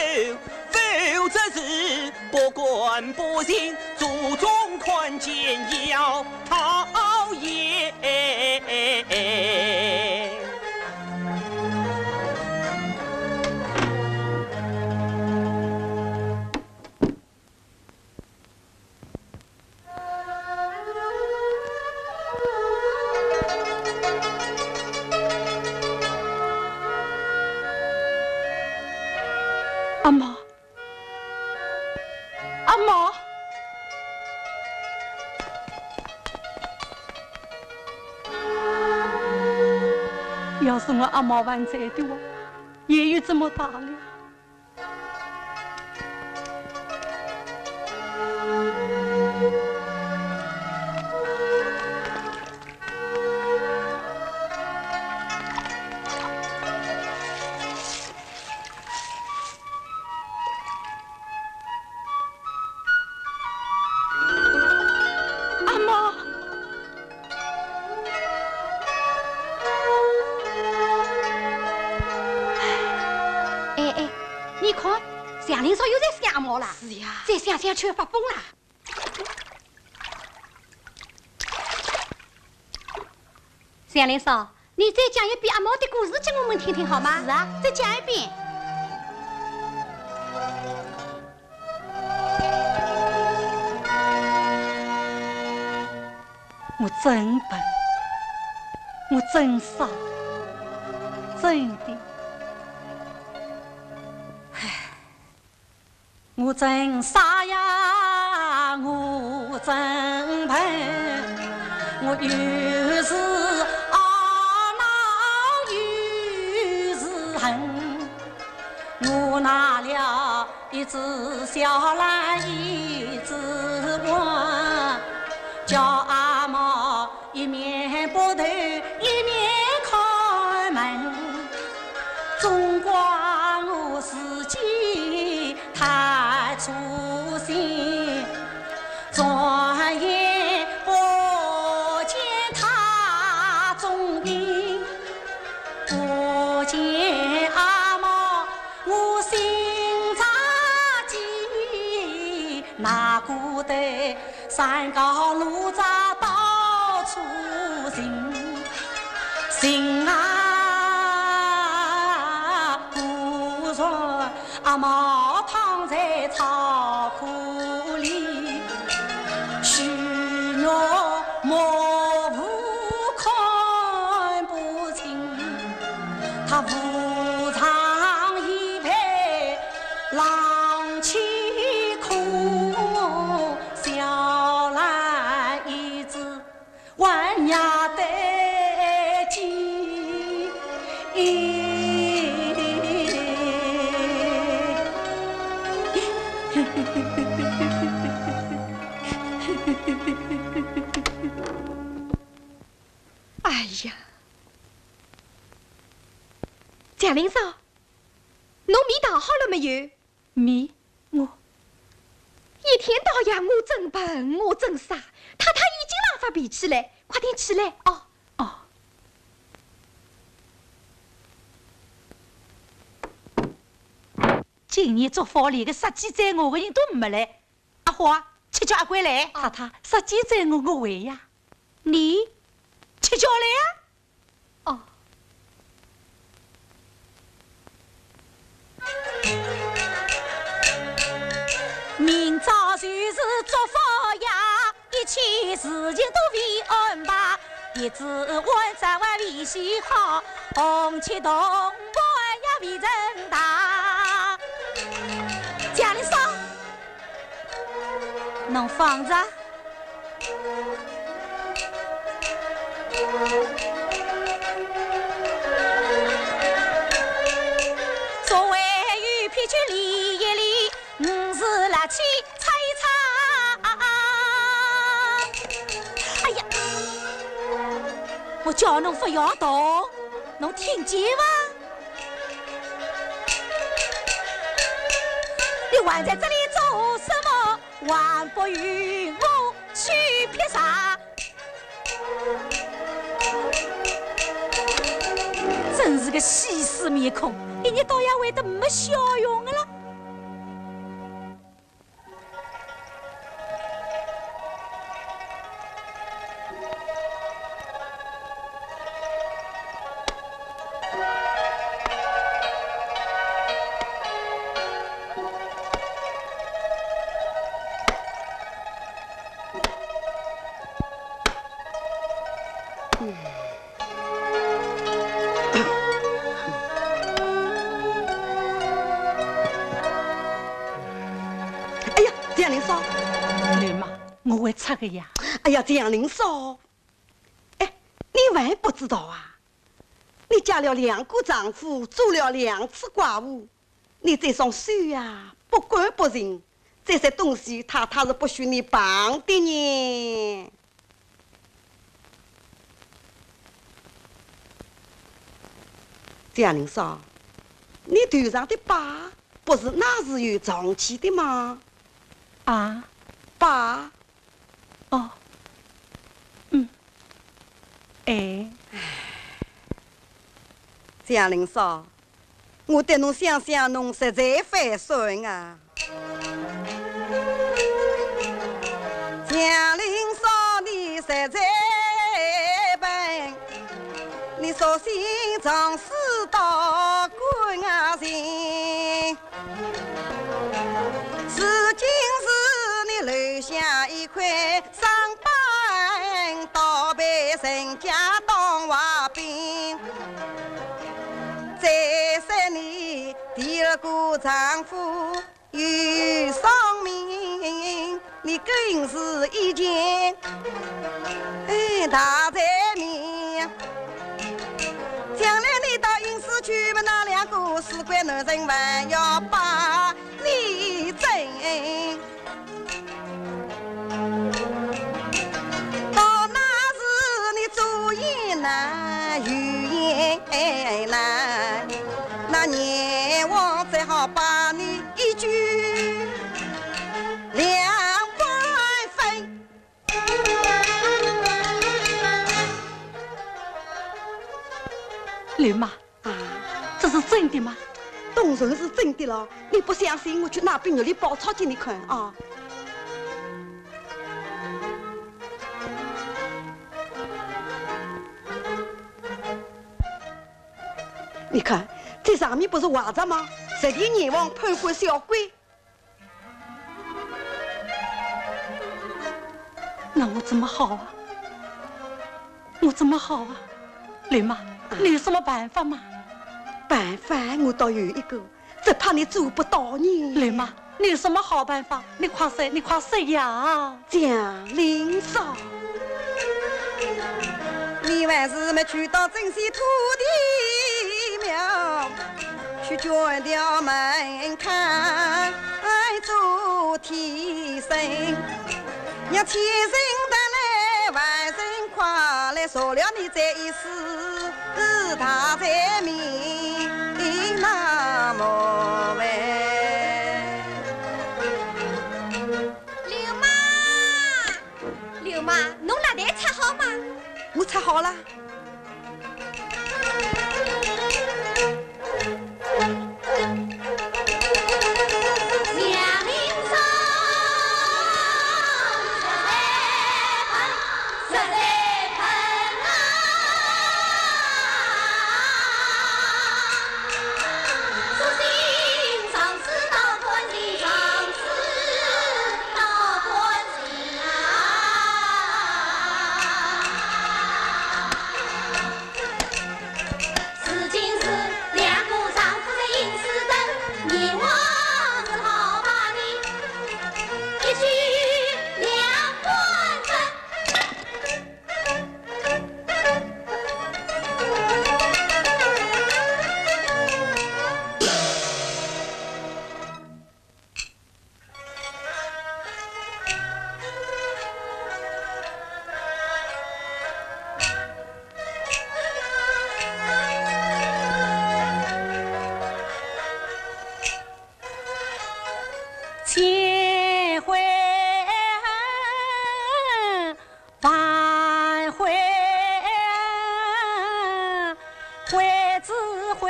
否则是不干不净，祖宗看见要讨厌。 阿毛，阿毛，要是我阿毛还在的话，也有这么大了。 阿毛。哎，哎，你看，祥林嫂又在想阿毛啦。是呀。再想想去发疯啦。祥林嫂，你再讲一遍阿毛的故事给我们听听好吗？是啊，再讲一遍。我真笨，我真傻，真的。唉，我真傻呀，我真笨，我又是懊恼又是恨。 我拿了一只小篮，一只碗，叫阿毛一面剥头，一面看门。总怪我自己太粗心，转眼不见他踪影。 不见阿毛，我心着急，哪顾得山高路窄到处寻。寻啊，果然 阿毛躺在草窠里，虚弱模糊看不清，他无常已被狼欺空，小篮一只 还呀得及。哎呀，祥林嫂，侬米淘好了没有？ 米，我……一天到夜我真笨，我真傻，太太已经浪发脾气了，快点起来哦。哦。今日祝福连个杀鸡宰鹅个人都没来，阿花，去叫阿贵来。太太，杀鸡宰鹅我会呀。你？去叫来呀。 哦。明朝就是祝福呀，一切事情都会安排，一只碗早晚会洗好，红旗铜盘呀会升堂。祥林嫂，侬放着。 所谓有脾气理一理，五十六气擦一擦。哎呀，我叫侬勿要动，侬听见伐？你还在这里做什么？ 还不与我去劈柴！真是个死尸面孔，一日到夜会得没笑容的了。 哎呀，祥林嫂！来嘛，我会擦个呀。哎呀，祥林嫂，哎，你还不知道啊？你嫁了两个丈夫，做了两次寡妇， 你这双手呀，不干不净，这些东西太太是不许你碰的呢。祥林嫂，你头上的疤不是那时候长起的吗？啊？疤。哦，嗯，哎。祥林嫂， 我对侬想想，侬实在会算啊。祥林嫂，你实在笨，你索性从死到官啊行。如今是你留下一块伤疤家当坏兵，再说你第二个丈夫又丧命，你更是一件，哎，大罪名。将来你到阴司去，那两个死鬼男人还要把你整。 到那时你左也难右也难，那阎王只好把你一举两半分。刘妈， 啊，这是真的吗？当然是真的了，你不相信，我去拿本玉历宝钞给你看啊。你看，这上面不是画着吗？十殿阎王判官小鬼。 那我怎么好啊？我怎么好啊？刘妈，你有什么办法吗？办法我倒有一个，只怕你做不到呢。刘妈，你有什么好办法？你快说，你快说呀！祥林嫂，你还是没去到镇西土地庙， 去捐条门槛做替身，让千姓得来万姓快来赦了你这一世大罪名，那么喂。刘妈，刘妈，侬蜡台插好吗？我插好了。 如今是两个丈夫在阴司等，阎王只好把你一举两万分。 千回 万回，回只回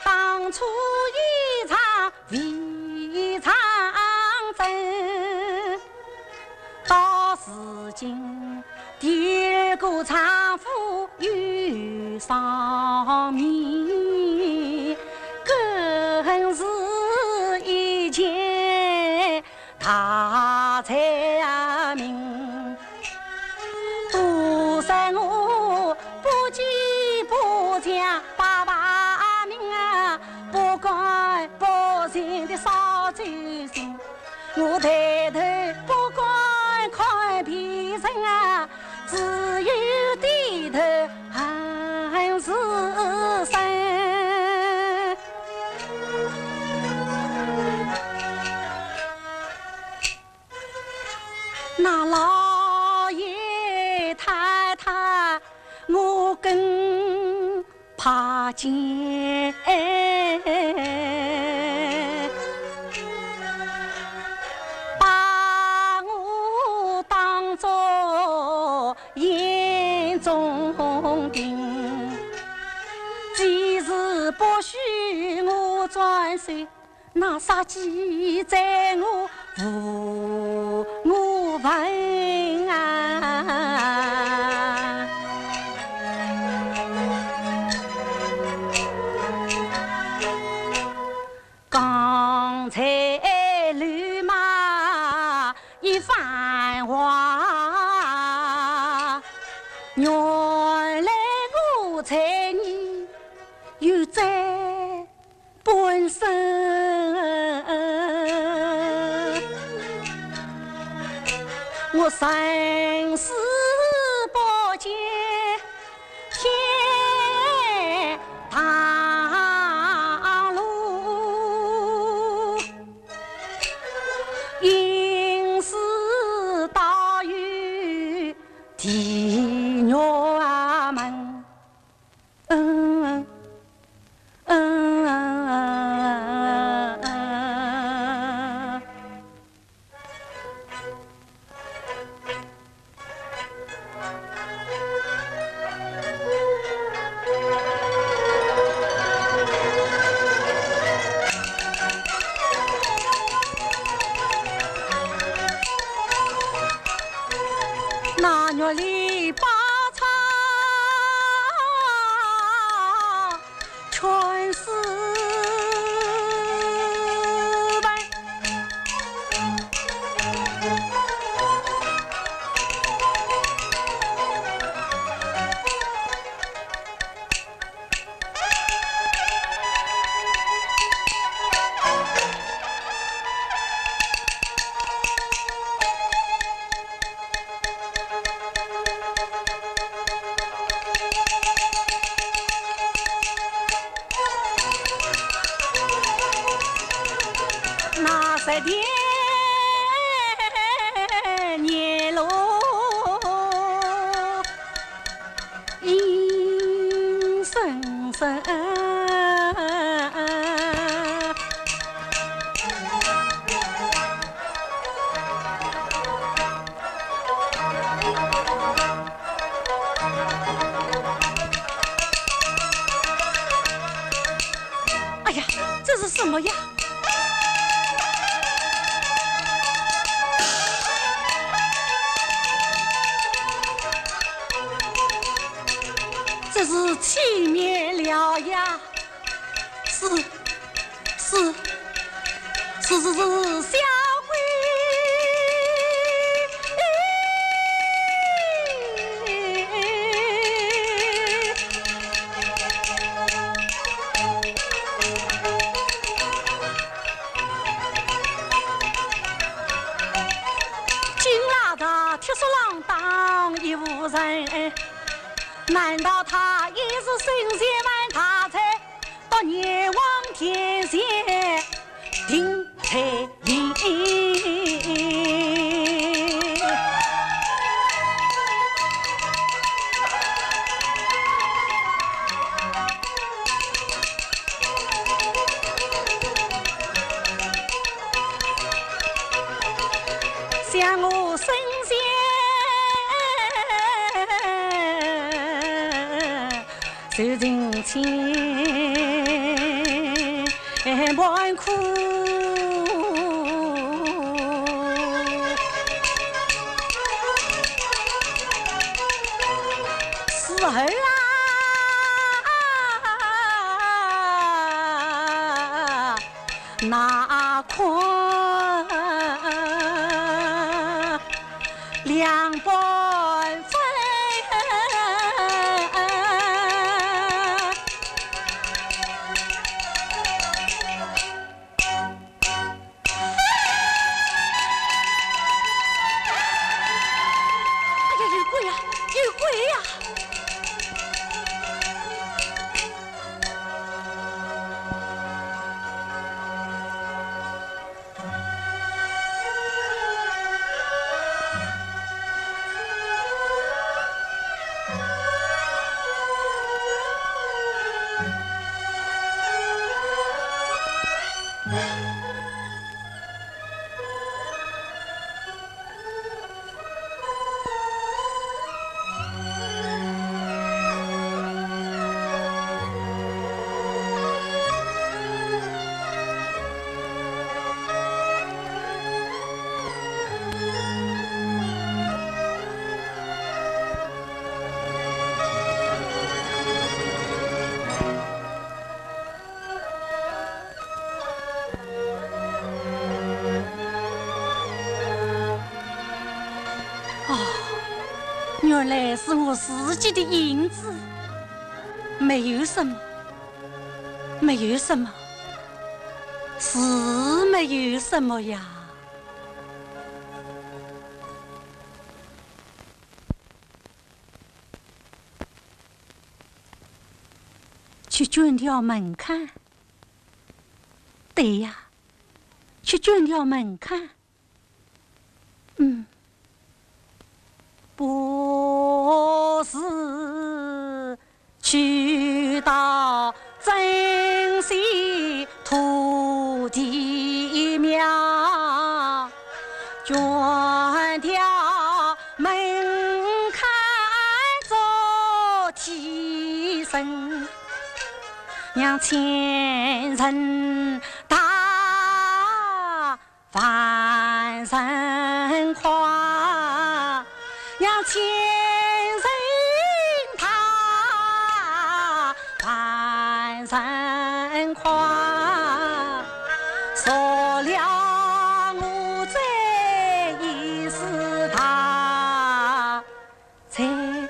当初一场未曾真。到如今第二个丈夫又丧命，更是一件 大罪名。都说我不急不强把把命啊，不干不净的少走心。我抬头不敢看别人啊，只有低头恨自身。 那老爷太太，我更怕见，把我当作眼中钉。既是不许我转身， 那杀机在我无我份啊！刚才刘妈一番话，原来我在你有这本身，我生死不见天堂路，因此道有 地狱门。嗯，嗯，嗯。那玉里八叉全是斑。 那十殿阎罗阴森森。哎呀，这是什么呀？ 真是气灭了呀！是，是，是，是，是，小鬼！金拉着铁索郎当一无人，难道他也是神仙犯大罪，到阎王殿前定罪哩？ 想我身前受尽千般苦。 时候啊，那困两半分。 哎呀，有鬼呀，有鬼呀！来是我自己的影子。没有什么，没有什么，是没有什么呀。去捐条门槛。对呀，去捐条门槛。 嗯。不是去到珍稀土地庙，捐条门槛做替身，让前人踏 万人跨，让前人踏万人跨，说了我这一世大 财迷。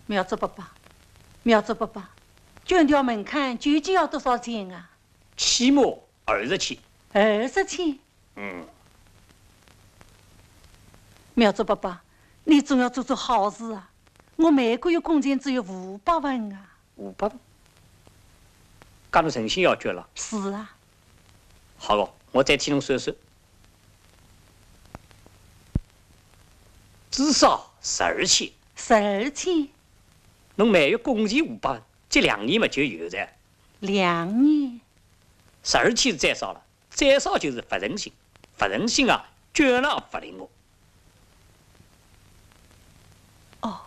妙珠伯伯，妙珠伯伯，捐条门槛究竟要多少钱啊？起码二十千。二十千？嗯。妙珠伯伯，你总要做做好事啊！我每个月工钱只有五百文啊。 五百？搿侬诚心要捐了？是啊。好个，我再替侬算算。至少十二千。十二千？侬每月工钱五百，搿两年嘛就有哉。两年？十二千是最少了。 再少就是勿诚心，勿诚心啊，捐了勿灵哦。哦。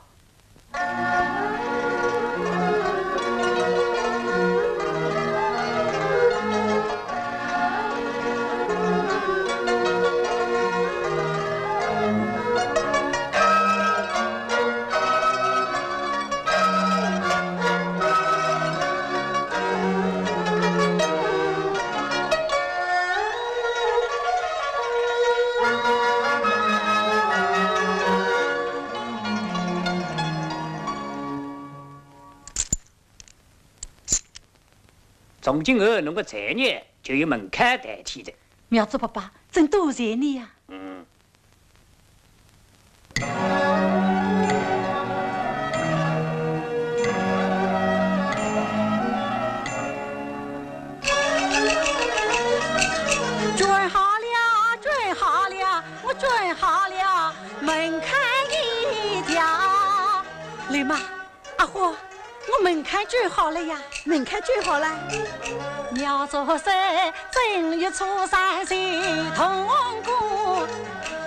从今后，侬个罪孽就由门槛代替哉。妙珠伯伯，真多谢你呀。嗯。 捐好了，捐好了，我捐好了，门槛一条。刘妈，阿花，我门槛捐好了呀。门槛捐好了？妙珠山正月初三是童工，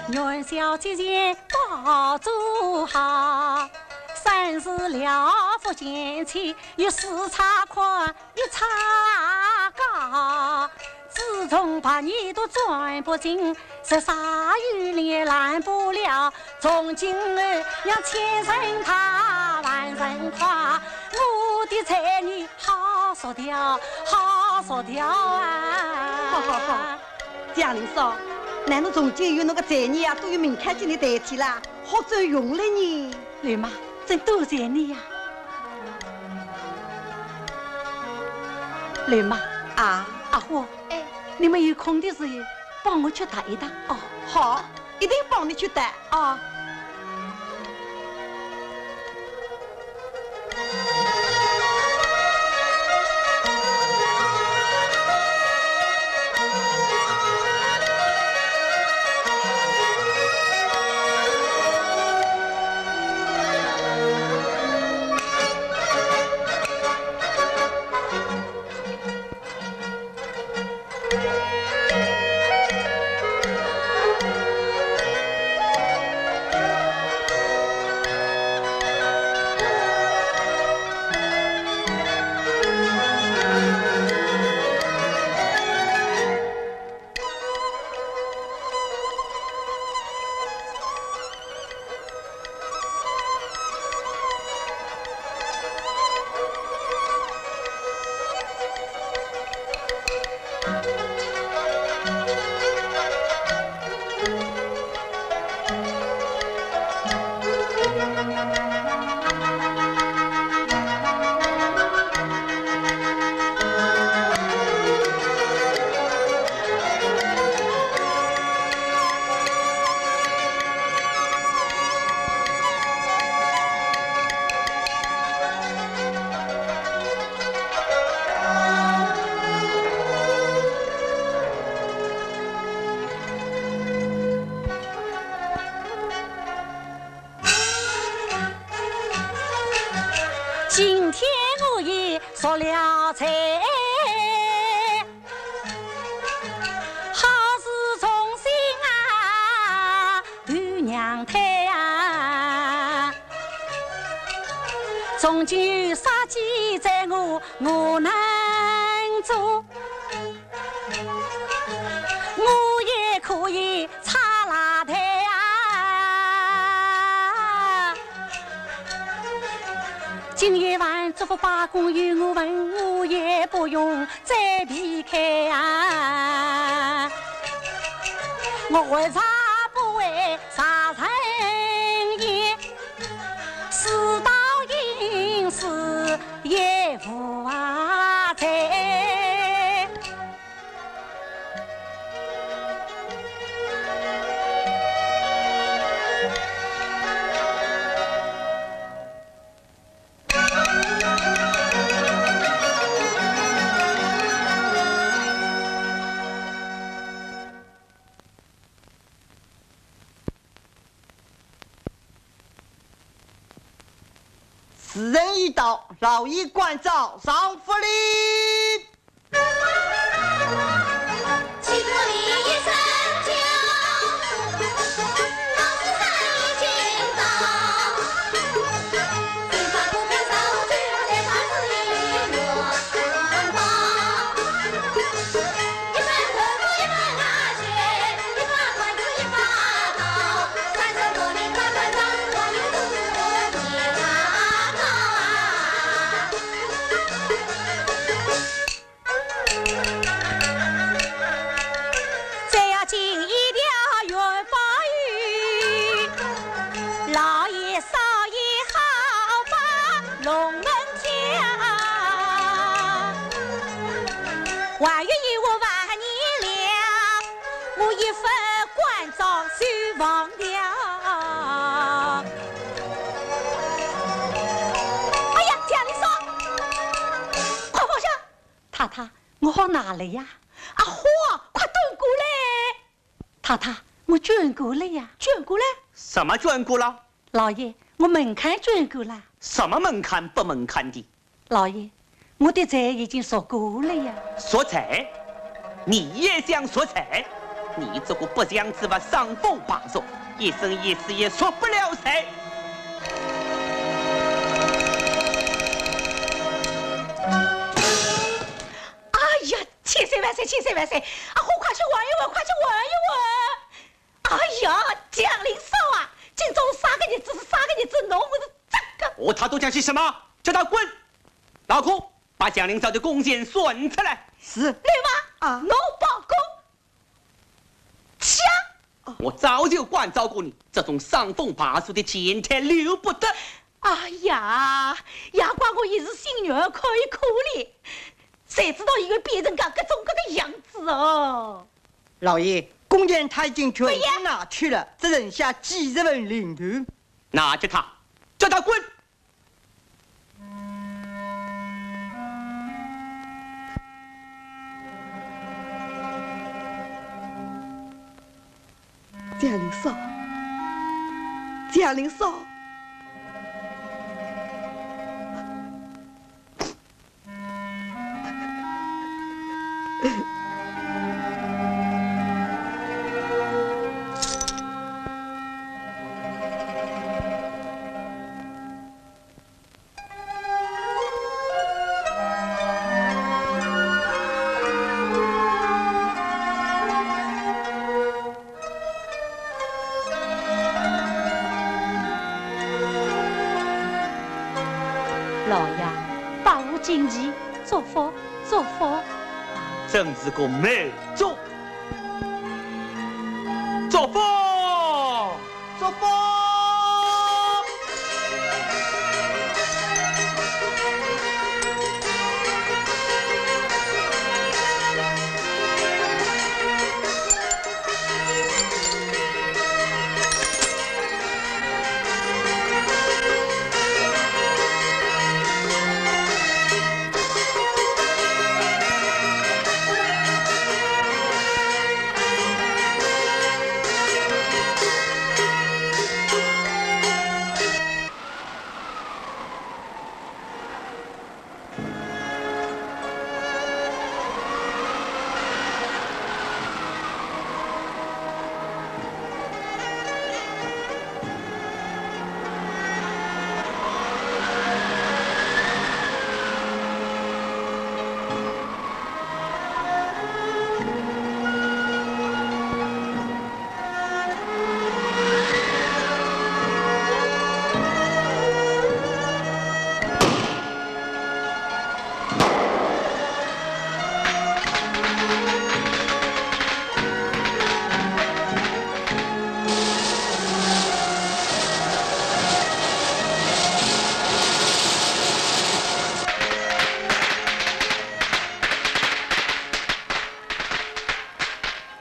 元宵节前包做好，三十了福前去，有四叉宽， 一叉高，自从八年都钻不进，十三余年烂不了。从今后让千人踏，万人跨，我的罪孽好赎掉，好赎掉啊！好好好，祥林嫂，难道从今以后侬个罪孽啊，都由门槛给你代替了，好转运了呢？ 刘妈，真多谢你呀。刘妈，啊？阿花，哎。你们有空的时候，帮我去踏一踏。哦，好，一定帮你去踏。哦。今有杀鸡宰鹅我能做，我也可以拆蜡台啊。今夜饭祝福把公与我问，我也不用再避开啊。我为啥不会杀人也？ 世道应是也无啊哉。时辰已到，老爷关照上福礼。再要紧一条元宝玉，老爷少爷好把龙门跳。还有一我万年了，我一份官照就忘掉。哎呀，祥林嫂，快放下！太太，我好哪了呀？阿花，快端过来！ 太太，我捐过了呀。捐过了？什么捐过了？老爷，我门槛捐过了。什么门槛不门槛的？老爷，我的罪已经赎过了呀。赎罪？你也想赎罪？你这个不祥之物，伤风败俗，一生一世也赎不了罪。哎呀， 千岁万岁，千岁万岁！阿花，快去问一问，快去问一问！哎呀，祥林嫂啊，今朝啥个日子是啥个日子，侬勿是这个……哦，他都讲些什么？叫他滚！老孔，把祥林嫂的工钱算出来。是。刘妈，啊。侬报工。 讲！我早就关照过你，这种伤风败俗的贱胎留不得。哎呀，也怪我一时心软，可以可怜，谁知道伊会变成个各种各个样子哦。老爷，工钱他已经全部拿去了，只剩下几十文零头。拿着他，叫他滚！ 祥林嫂，祥林嫂。 老爷，百无禁忌，祝福，祝福。真是个美祝。祝福！ 祝福！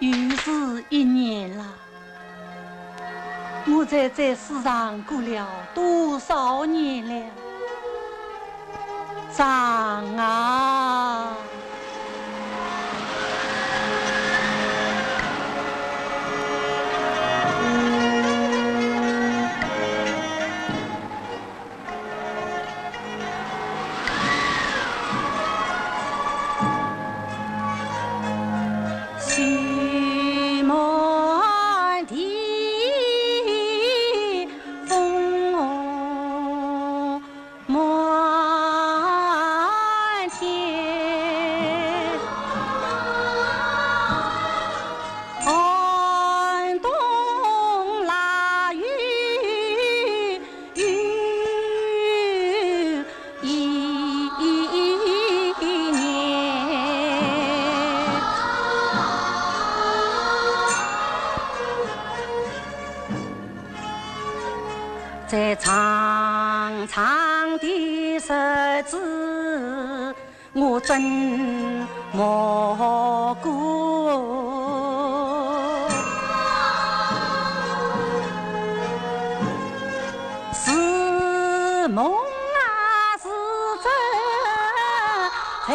又是一年了，我在这世上过了多少年了？长啊！ 在长长的日子，我真没过。是梦啊，是真，在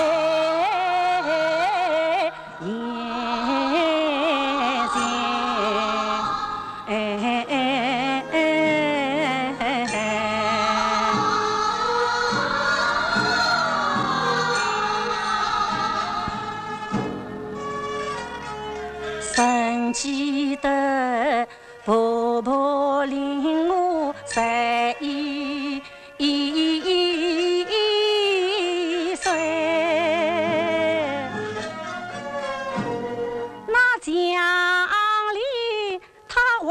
眼前。 曾记得婆婆令我十一岁，那墙里她还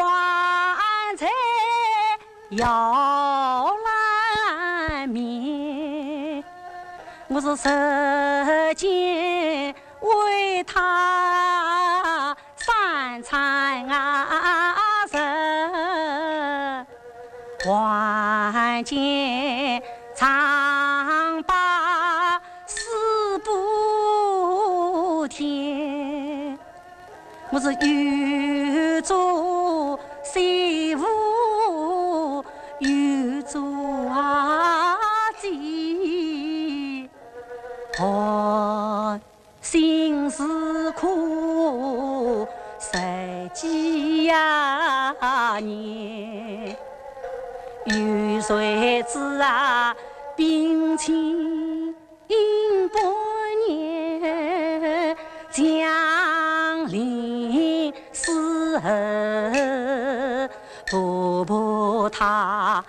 在摇篮面，我是日间为她三餐啊食。 还见丈八四不听，我是又做媳妇又做妻。哦， 心是苦，十几呀年，有谁知啊，冰清半年，江陵四合，婆婆她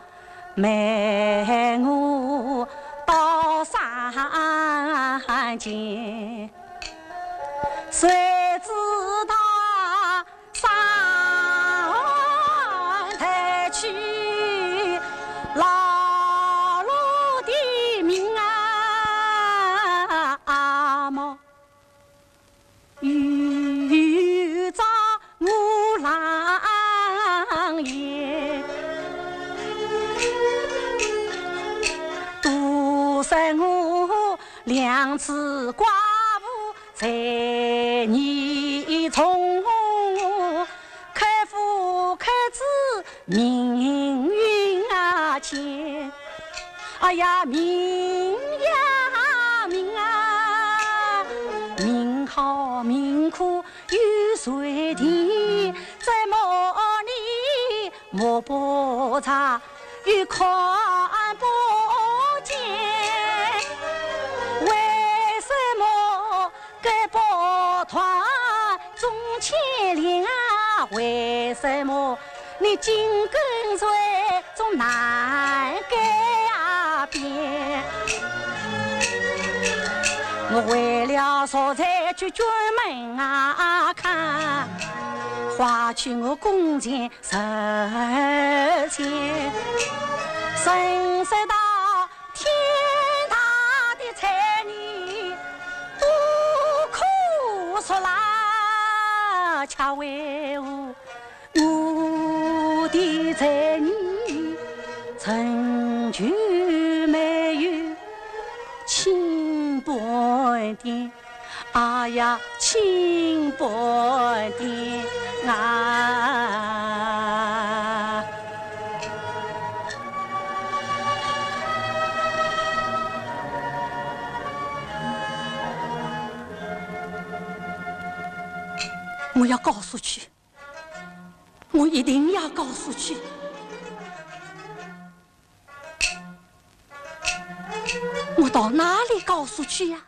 瞒我到山间，谁知她山台去，劳碌的命啊，阿嬷。 又遭我冷眼。都说我两次寡妇在泥中，开夫开子命运啊贱。 哎呀，命呀命啊，命好命苦有谁定？怎么你摸不着，又看不见？为什么 改不断，总牵连啊，为什么你紧跟随总难改啊变？我为了昨日去君门啊看，花去我弓箭 十千，生死到天大的猜疑，不可说啦，却为何我的猜疑仍旧没有清半点。 哎呀，心不定啊。我要告诉去，我一定要告诉去。我到哪里告诉去呀？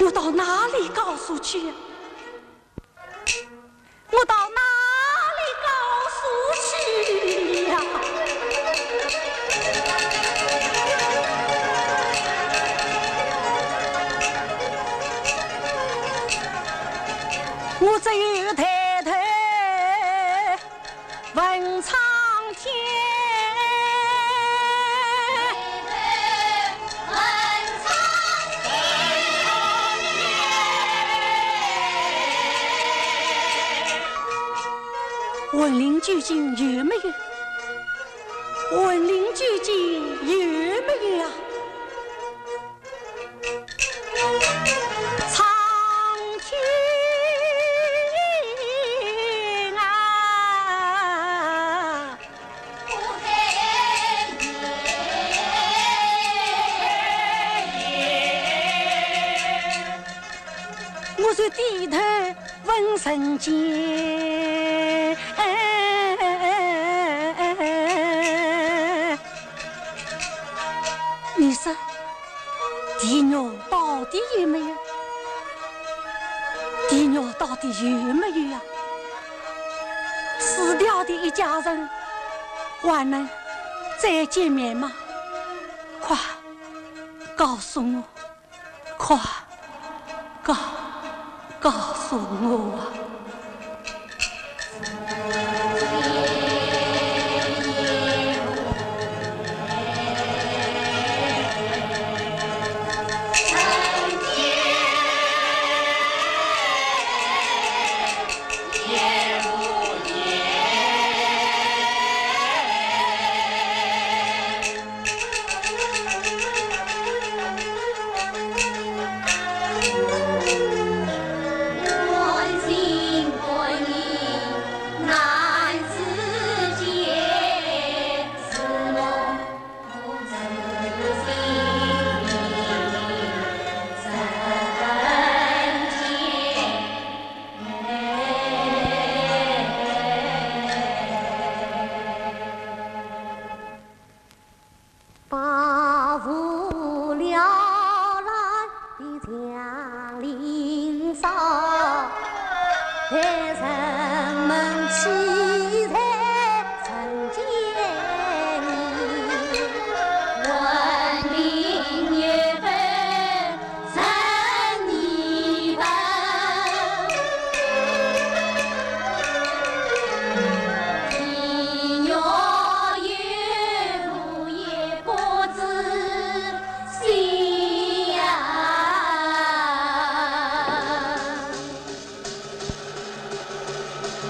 我到哪里告诉去呀？我到哪里告诉去呀？我只有抬头 问苍天。魂灵究竟有没有？魂灵究竟有没有啊？ 苍天啊！我就低头问人间。 你说，地狱到底有没有？地狱到底有没有啊？死掉的一家人还能再见面吗？快告诉我！ 快告，告诉我啊！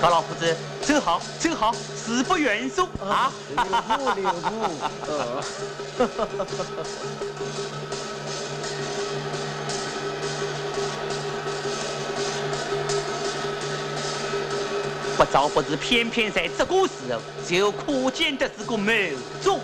高老夫子，走好，走好，恕不远送啊！留步，留步。呃。不招不知，偏偏在这个时候，就可见得是个谋种。